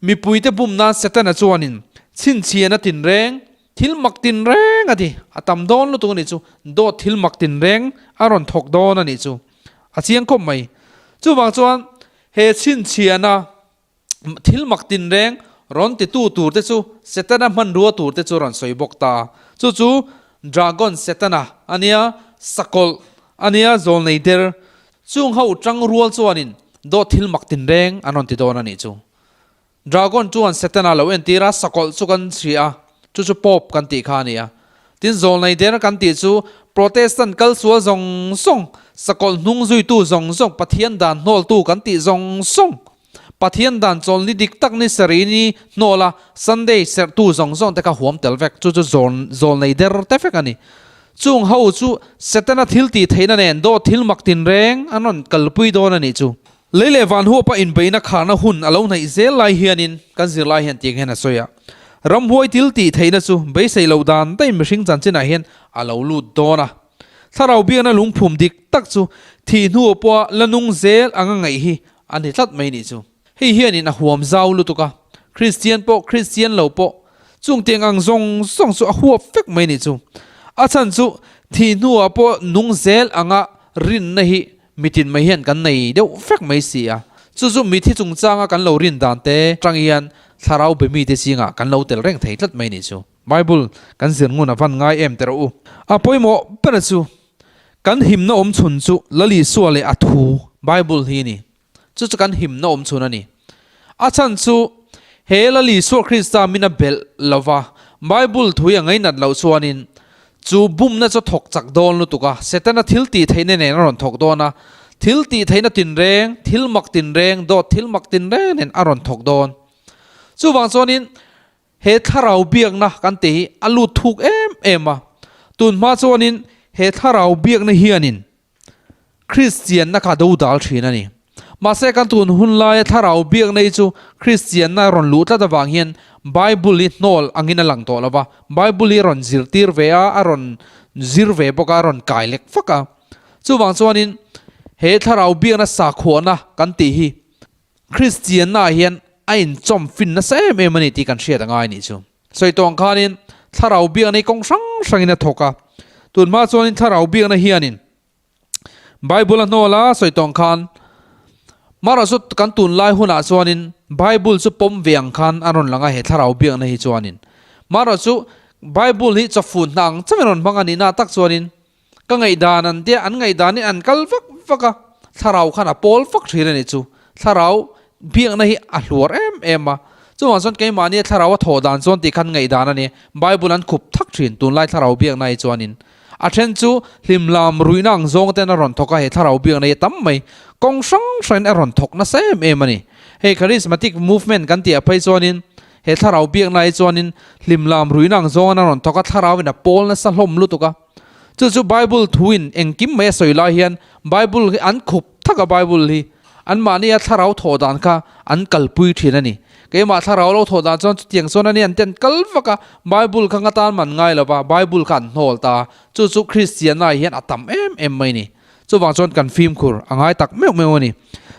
Mipuite bum nan Setana chuanin chhinchhiahna tinreng, Thil mak tin reng a ti. A tam dawn lutuk a nih chu. Dawt thil mak tin reng a rawn thawk dawn a nih chu. A chiang khawp mai. Chuvang chuan he chhinchhiahna thil mak tin reng rawn titu tur te chu Setana hmanrua tur te chu rawn sawi bawk ta. Chu chu Dragon Setana a nia, sakawlh a nia, zawlnei der. Chung ho tang rual chuanin dawt thil mak tin reng an rawn ti dawn a nih chu. Dragon chuan Setana lo entir a, sakawlh chu kan hria a, chu chu Pope kan tih kha a ni a. Tin, zawlnei der kan tih chu Protestant kal sual zawng zawng, sakawlh hnung zuitu zawng zawng, Pathian dan hnawltu kan tih zawng zawng, Pathian dan chawlni dik tak ni sarih ni hnawl a, Sunday serhtu zawng zawng te kha huam tel vek, chu chu zawlnei der te vek a ni. Chung ho chu Setana thil tih theihna nen dawt thil mak tinreng an rawn kalpui dawn a nih chu. Lei leh van huapa inbeihna kharna hun a lo hnaih zel lai hianin kan zirlai hian tiang hian a sawi a, Ramhuai til tih theihna chu beisei loh dan daih mihring chanchinah hian a lo lut dawn a. Thlarau biakna lungphum dik tak chu thih hnu pawha la nung zel anga ngaih hi a ni tlat mai nih chu. Hei hianin a huam zau lutuk a, Kristian pawh Kristian lo pawh chung tiang ang zawng zawng chu a huap vek mai nih chu. A chhan chu thih hnuah pawh nung zel anga rinna hi Mitin mai hian kan nei deuh vek mai si a, chu chu mithi chungchanga kan lo rin dan te tang hian thlarau be mite zingah kan lo tel reng thei tlat mai nih chu. Bible kan zir ngun a van ngai em teh rawh u. A pawimawh ber chu kan himna awm chhun chu Lal Isua leh a thu Bible hi a ni. Chu chu kan himna awm chhun a ni. A chhan chu he Lal Isua Krista min a belh lova Bible thui a ngainat loh chuanin Chu bumna chu thawk chak dawn lutuk a, Setana thil tih theihna nen a rawn thawk dawn a, thil tih theihna tinreng, thil mak tinreng, dawt thil mak tinreng nen a rawn thawk dawn. Chuvang chuanin he thlarau biakna kan tih hi a lut thuk em em a, tunhma chuanin he thlarau biakna hianin Kristianna kha do dal thin a ni. Mahse kan tun hun laia thlarau biakna hi chu Kristianna rawn luh tlat avang hian Bible hi hnawl angin a lang tawh lo va, Bible hi a rawn zirtir ve a, a rawn zir ve bawk a, a rawn kai lek fak a. Chuvang chuanin he thlarau biakna sakhuana kan tih hi Kristianna ah hian a inchawm fin nasa em em a ni tih kan hriat a ngai a nih chu. Sawi tawh ang khanin thlarau biakna hi kawng hrang hrangin a thawk a, tunhma chuanin thlarau biakna hianin Bible a hnawl a, sawi tawh ang khan marawh chu kan tunlai hunah chuanin Bible chu pawm ve ang khan an rawn lang a he thlarau biakna hi chuanin marawh chu Bible hi chawfun hna ang chauhin rawn hmang a nihna tak chuanin ka ngaihdan an tia an ngaihdanin an kal vak vak a, thlarau khan a pawl vak thin a nih chu, thlarau biakna hi a hluar em em a, chuvang chuan keimahnia thlarau a thawh dan chuan tih khan ngaihdan a ni, Bible an khup thak thin tunlai thlarau biakna hi chuanin a then chu hlimlam ruihna ang zawng ten a rawn thawk a, he thlarau biakna hi a tam mai, kawng hrang hrangin a rawn thawk nasa em em a ni, hei charismatic movement kan tih ah phei chuanin he thlarau biakna hi chuanin hlimlam ruihna ang zawng an a rawn thawk a, thlarauin a pawl nasa hlawm lutuk a. Chu chu Bible thuin engkim mai a sawi lai hian Bible hi an khup thak a Bible hi anmahnia thlarau thawh dan kha an kalpui thin a ni. Keimah thlarau lo thawh dan chuan chutiang chuan a ni an ten kal vak a, Bible kha nga tan man ngai lo va, Bible kha an hnawl ta a, chu chu Kristianna hian a tam em em mai a ni. Chuvang chuan kan fimkhur a ngai tak meuh meuh a ni.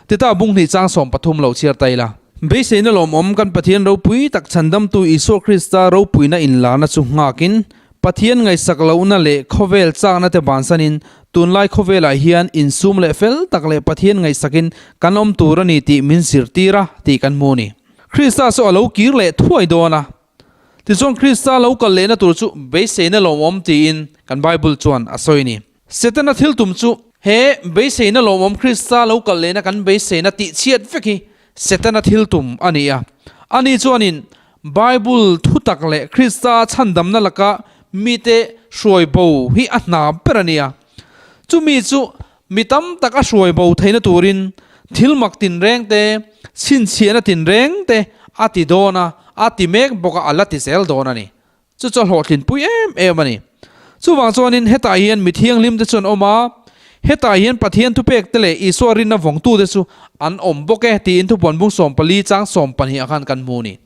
Tita bung hnih chang 13 lo chhiar ta ila. Beiseina lawmawm kan Pathian ropui tak chhandamtu Isua Krista ropuina inlarna chu nghakin Pathian ngaihsak lohna leh khawvel chakna te bansanin tunlai khawvelah hian insum leh fel tak leh Pathian ngaihsakin kan awm tur a ni tih min zirtir a tih kan hmu a ni. Krista chu a lo kir leh thuai dawn a. Tichuan Krista lo kal lehna tur chu beiseina lawmawm tiin kan Bible chuan a sawi a ni. Setana thil tum chu he beiseina lawmawm Krista lo kal lehna kan beiseina tih chhiat vek hi Setana thil tum a ni a. Ani chuanin Bible thu tak leh Krista chhandamna laka mite hruai bo hi a hna ber a ni a. Chumi chu mi tam tak a hruai bo theihna turin thil mak tinreng te, chhinchhiahna tinreng te a ti dawn a, a ti mek bawk a, a la ti zel dawn a ni. Chu chu a hlawhtlinpui em em a ni. Chuvang chuanin hetah hian mi thianghlim te chu an awm a, hetah hian Pathian thupek te leh Isua rinna vawngtu te chu an awm bawk e tiin thupuan bung 14 chang 12 ah khan kan hmu a ni.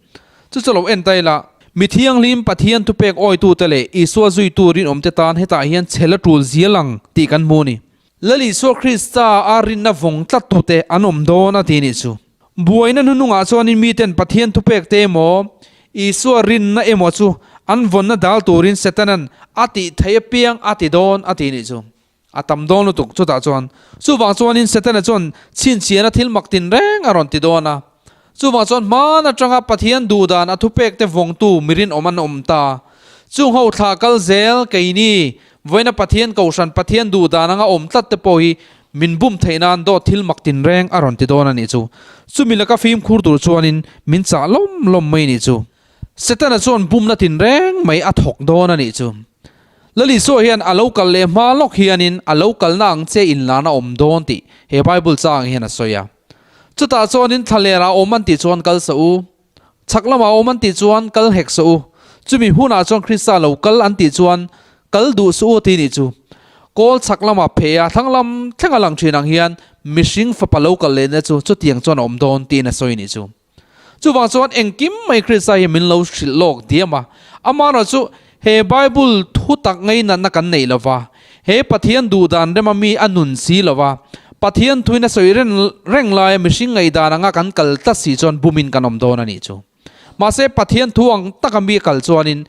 Chu chu lo en ta ila, mi thianghlim Pathian thupek awitu te leh Isua zuitu rinawm te tan hetah hian chhel a tul zial ang tih kan hmu a ni. Lal Isua Krista a rinna vawng tlat tute an awm dawn a ti nih chu. Buaina hnuhnungah chuanin miten Pathian thupek te emaw, Isua rinna emaw chu An vawnna dal turin Setanan a tih theih apiang a ti dawn a ti nih chu. A tam dawn lutuk chutah chuan. Chuvang chuanin Setana chuan chhinchhiahna thil mak tinreng a rawn ti dawn a. Chuvang chuan hman atanga Pathian duhdan a thupekte vawngtu mi rinawm an awm ta. Chung ho thlah kal zel keini vawiina Pathian kohhran Pathian duhdan anga awm tlat te pawh hi min bum theih nan dawt thil mak tinreng a rawn ti dawn a nih chu. Chumi laka fimkhur tur chuanin min chah lawm lawm mai nih chu. Setana chuan bumna tinreng mai a thawk dawn a nih chu. Lal Isua hian a lo kal leh hma lawk hianin a lo kalna ang che inlan a awm dawn tih he Bible chang hian a sawi a. Chutah chuanin thlalerah awm an tih chuan kal sah u, chhak lamah awm an tih chuan kal hek sah u, chumi hunah chuan Krista lo kal an tih chuan kal duh suh u ti nih chu. Kawl chhak lamah phei a thlang lam thleng a lang thin ang hian mihring fapa lo kal lehna chu chutiang chuan a awm dawn tiin a sawi nih chu. Chuvang chuan engkim mai Krista hi min lo hrilh lawk diam a. Amaherawhchu he Bible thu tak ngainatna kan neih lo va, he Pathian duhdan rema mi a nun si lo va, Pathian thuin a sawi reng laia mihring ngaihdan anga kan kal tlat si chuan bumin kan awm dawn a nih chu. Mahse Pathian thu ang taka mi a kal chuanin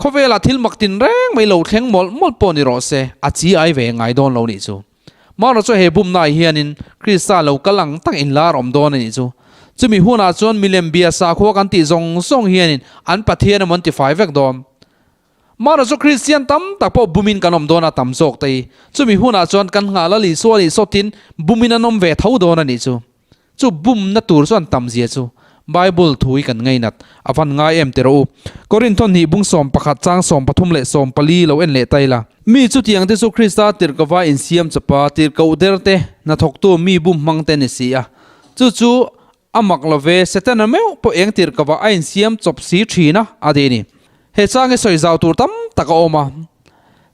khawvelah thil mak tinreng mai lo thleng mawlh mawlh pawh ni rawh se, a chi ai ve ngai dawn lo nih chu. Mahrawh chu he bumna ah hianin Krista lo kal ang tak inlar awm dawn a nih chu. Chumi hunah chuan milem bia sakhua kan tih zawng zawng hianin an Pathian emaw an tifai vek dawn. Mahrawh chu Kristian tam tak pawh bumin kan awm dawn a tam zawk te hi. Chumi hunah chuan kan nghah lal Isua nih sawtin bumin an awm ve tho dawn a nih chu. Chu bumna tur chuan tam zia chu Bible thu hi kan ngainat a van ngai em ti rawh u. Korinth hnih bung 11 chang 13 leh 14 lo en leh ta ila. Mi chutiang te chu Krista tirhkova insiam chawpa tirhkoh der te, hnathawktu mi bum hmang te ni si a. Chu chu a mak lo ve, Setana meuh pawh eng tirhkova a insiam chawp si thin a, a ti a ni. He chang hi sawi zau tur tam tak a awm a.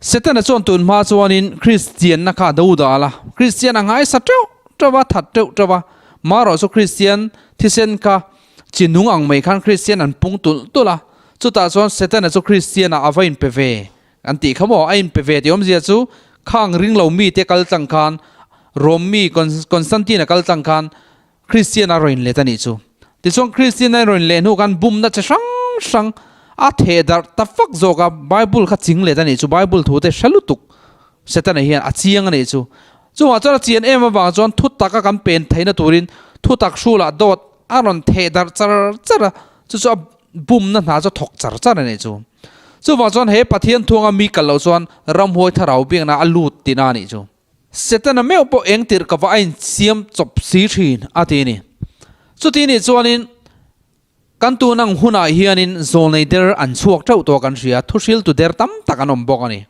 Setana chuan tun hma chuanin Kristianna kha a do dal a, Kristian a ngaisa teuh teuh a, that teuh teuh a. Marawh chu Kristian thisen kha chi nung ang mai khan Kristian an pung tulh tulh a. Chutah chuan Setana chu Kristianah a va inpe ve an tih kha maw? A inpe ve tih awmzia chu khang ringlo mite kal tlang khan Rom mi Constantine-a kal tlang khan Kristian a rawn let a nih chu. Tichuan Kristian a rawn leh hnu khan bumna che hrang hrang a theh darh ta fak zawk a, Bible kha ching let a nih chu, Bible thu te hre lutuk Setana hian a chiang a nih chu. Chungah chuan a chian em avang chuan thu taka kan pen theihna turin thu tak hrulah dawt a rawn theh darh char char a, chu chu a bumna hna chu a thawk char char a nih chu. Chuvang chuan he Pathian thuanga mi kal loh chuan ramhuai thlarau biakna a lut tihna a nih chu. Setana meuh pawh eng tirh ka va a insiam chawp si thin a ti a ni. Chuti nih chuanin kan tun ang hunah hianin zawlnei der an chhuak teuh tawh kan hria, thuhriltu der tam tak an awm bawk a ni.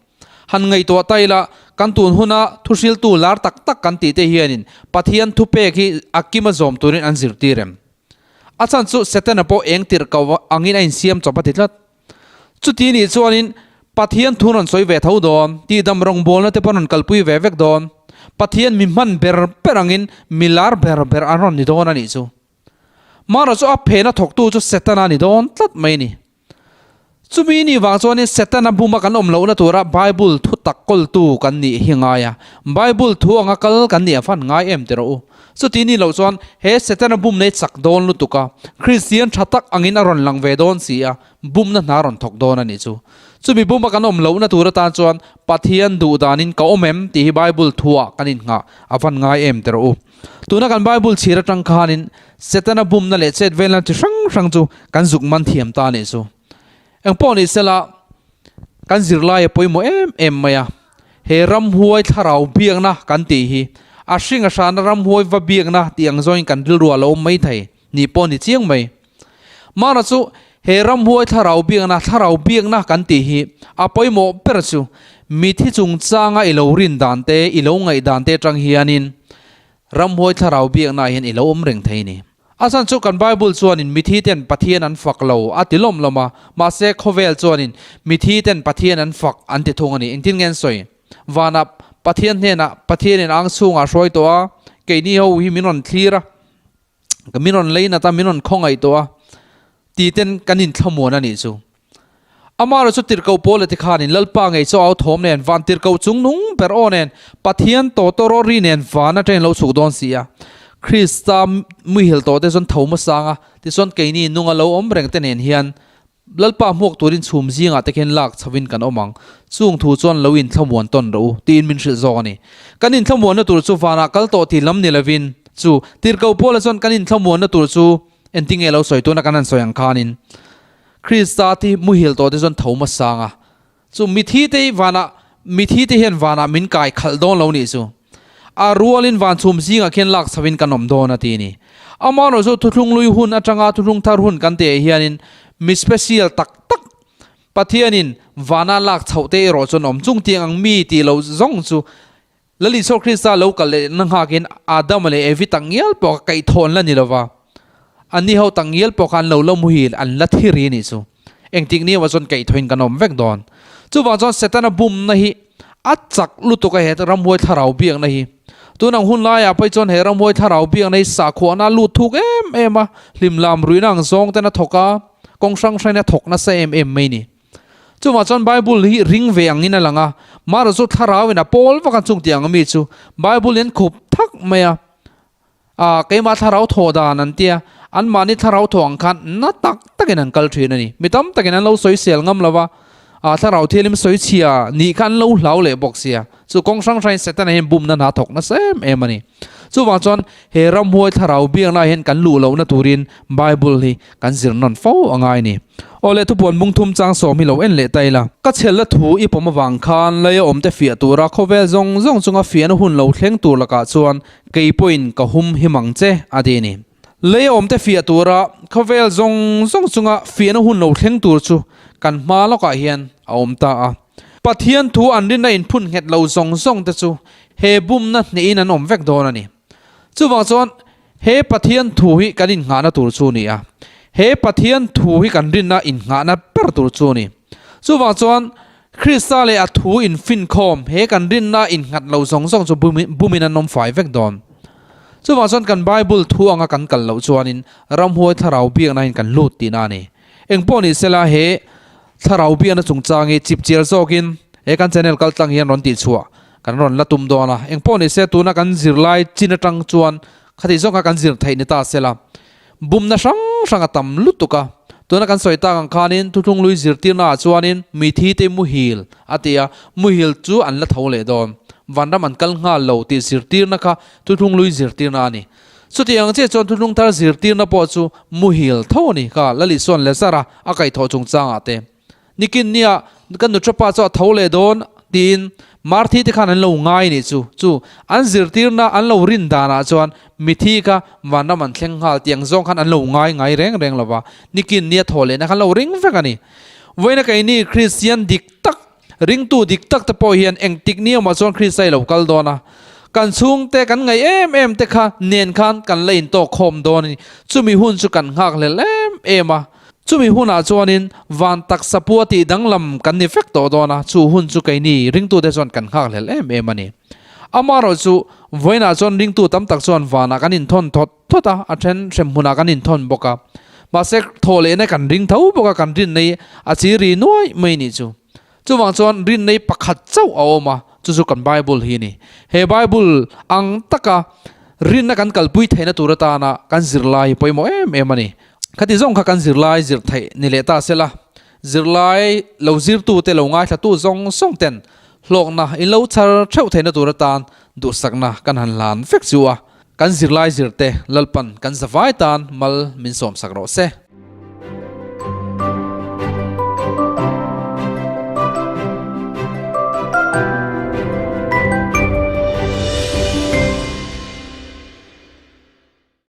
Han ngaihtuah ta ila, kan tun huna thuhriltu lar tak tak kan tih te hianin Pathian thupek hi a kima zawm turin an zirtir em? A chhan chu Setana pawh eng tirh ka angin a insiam chawp a ti tlat. Chuti nih chuanin Pathian thu rawn sawi ve tho dawn, tihdam rawngbawlna te pawh rawn kalpui ve vek dawn. Pathian mi hman ber ber angin mi lar ber ber an rawn ni dawn a nih chu. Mahrawh chu a phena thawktu chu Setana ni dawn tlat mai a ni. Chumi nih vang chuanin Setana buma kan awm lohna tura Bible thu tak kawltu kan nih hi ngai a. Bible thu anga kal kan nih a van ngai em ti rawh u. Chuti ni loh chuan he Setana bum nei chak dawn lutuk a, Kristian tha tak angin a rawn lang ve dawn si a, bumna hna rawn thawk dawn a nih chu. Chumi buma kan awm lohna tur atan chuan Pathian duh danin ka awm em tih hi Bible thuah kan innghah a van ngai em ti rawh u. Tuna kan Bible chhir atang khanin Setana bumna leh chet velna chi hrang hrang chu kan zuk man thiam ta a nih chu. Engpawh ni sela kan zirlai a pawimawh em em mai a, he ramhuai thlarau biakna kan tih hi a hring a hrana ramhuai va biakna tih ang zawngin kan rilru a lo awm mai thei ni pawh ni chiang mai. Mahna chu he ramhuai thlarau biakna thlarau biakna kan tih hi a pawimawh ber chu mithi chungchanga i lo rin dan te i lo ngaih dan te atang hianin ramhuai thlarau biakna ah hian i lo awm reng thei ni. A chhan chu kan Bible chuanin mithi ten Pathian an fak lo a ti lawm lawm a, mahse khawvel chuanin mithi ten Pathian an fak an ti thung a ni. Engtin nge an sawi? Vanah Pathian hnenah Pathianin ang chhungah hruai tawh a, keini ho hi min rawn thlir a, min rawn leinat a, min rawn khawngaih tawh a ti ten kan inthlamuan a nih chu. Amaherawh chu tirhkoh pawl leh tikhanin Lalpa ngei chu au thawm nen, van tirhkoh chung nung ber aw nen, Pathian tawtawraw ri nen van atangin lo chhuk dawn si a. Krista muihil tawh te chuan tho hmasang a, tichuan keini nunga lo awm reng te nen hian. Lalpa hmuak turin chhum zingah te khian lak chhovin kan awm ang. Chung thu chuan lo inthlamuan tawn rawh u, tiin min hrilh zawk a ni. Kan inthlamuanna tur chu vanah kal tawh tih lam ni lovin, chu tirhkoh Paula chuan kan inthlamuanna tur chu entinge lo sawi tuna kan han sawi ang khanin, Krista thi muhil tawh te chuan tho hmasang a, chu mithi te hi vanah, mithi te hian vanah min kai khalh dawn lo nih chu. A rualin van chhum zingah khian lak chhovin kan awm dawn a ti a ni. Amaherawh chu thuthlung lui hun atanga thuthlung thar hun kan tih ah hianin mi special tak tak Pathianin vana lak chhoh te erawh chuan awm chung tiang ang mi tih loh zawng chu Lal Isua Krista lo kal leh na nghakin Adama leh Evi tak ngial pawh kha kaihthawh an la ni lova, anni ho tak ngial pawh kha an lo la muhil an la thi ri a nih chu. Engtik ni emaw chuan kaihthawhin kan awm vek dawn. Chuvang chuan Setana bumna hi a chak lutuk a he ramhuai thlarau biakna hi. Tun ang hun laiah pawh hi chuan he ramhuai thlarau biakna hi sahkhuahna a lut thuk em em a, hlimlam ruihna ang zawng ten a thawk a, kawng hrang hrangin a thawk nasa em em mai a ni. Chuvang chuan Bible hi ring ve angin a lang a, marawh chu thlarauin a pawl vak a chung tih ang mi chu Bible in an khup thak mai a, ah keimah thlarau thawh dan an tia, anmahni thlarau thawh ang khan na tak takin an kal thin a ni. Mi tam takin an lo sawi sel ngam lo va, ah thlarau thianghlim sawi chhia nih kha an lo hlau leh bawk sia. Chu kawng hrang hrangin Setana hian bumna hna thawk nasa em em a ni. Chuvang chuan he ramhuai thlarau biaknaah hian kan luh lohna turin Bible hi kan zir nawn fo a ngai a ni. Aw le thupuan bungthum chang sawm hi lo en leh ta ila. Ka chhelna thu i pawm avang khan lei a awmte fiah tura khawvel zawng zawng chunga fiahna hun lo thleng tur lakah chuan kei pawhin ka hum him ang che a ti a ni. Lei a awmte fiah tura khawvel zawng zawng chunga fiahna hun lo thleng tur chu kan hma lawkah hian a awm ta a. Pathian thu an rinna inphun nghet lo zawng zawng te chu he bumna hnehin an awm vek dawn a ni. Chuvang chuan he Pathian thu hi kan innghahna tur chu a ni a, he Pathian thu hi kan rinna innghahna ber tur chu a ni. Chuvang chuan Krista leh a thu infinkhawm he kan rinna innghat lo zawng zawng chu bumin an awm fai vek dawn. Chuvang chuan kan Bible thu anga kan kal loh chuanin ramhuai thlarau biaknain kan lut tihna a ni. Engpawh ni sela he Thlarau biakna chungchang hi chip chiar zawkin he kan channel kal tlang hian rawn tihchhuah kan rawn la tum dawn a. Engpawh ni se tuna kan zirlai chin atang chuan khati zawng kha kan zir theih ni ta sela. Bumna hrang hrang a tam lutuk a. Tuna kan sawi tak ang khanin thuthlung lui zirtirna ah chuanin mithi te muhil a ti a, muhil chu an la tho leh dawn. Vanram an kal nghal lo tih zirtirna kha thuthlung lui zirtirna a ni. Chuti ang chiah chuan thuthlung thar zirtirna pawh chu muhil tho a ni kha Lalisuan Lazara a kaihthawh chungchangah te. Nikin nia kan nuṭapa chu a tho leh dawn tiin Marthi te khan an lo ngai nih chu. Chu an zirtirna an lo rin danah chuan mithi kha vanram an thleng nghal tih ang zawng khan an lo ngai ngai reng reng lo va, nikin nia thaw lehna khan lo ring vek a ni. Vawiina keini Kristian dik tak Ringtu dik tak te pawh hian engtik ni awmah chuan Krista i lo kal dawn a, kan chhungte kan ngaih em em te kha nen khan kan la intawk khawm dawn a ni. Chumi hun chu kan nghakhlel em em a. Chumi hunah chuanin van taksa pua tih danglam kan ni vek tawh dawn a, chu hun chu keini ringtute chuan kan nghakhlel em em a ni. Amaherawh chu vawiinah chuan ringtu tam tak chuan vanah kan inthawn thawt thawt a, a then hrem hmunah kan inthawn bawk a. Mahse thawhlehna kan ring tho bawk a, kan rinna hi a chi ri nuai mai nih chu. Chuvang chuan rinna hi pakhat chauh a awm a, chu chu kan Bible hi a ni. He Bible ang taka rinna kan kalpui theihna tur atana kan zirlai hi pawimawh em em a ni. Khati zawng kha kan zirlai zir theih ni leh ta sela, zirlai lo zirtute lo ngaithlatu zawng zawng ten hlawkna in lo chhar theuh theihna tur atan duhsakna kan han hlan vek chu a. Kan zirlai zirte Lalpan kan zavai tan mal min sawmsak rawh se.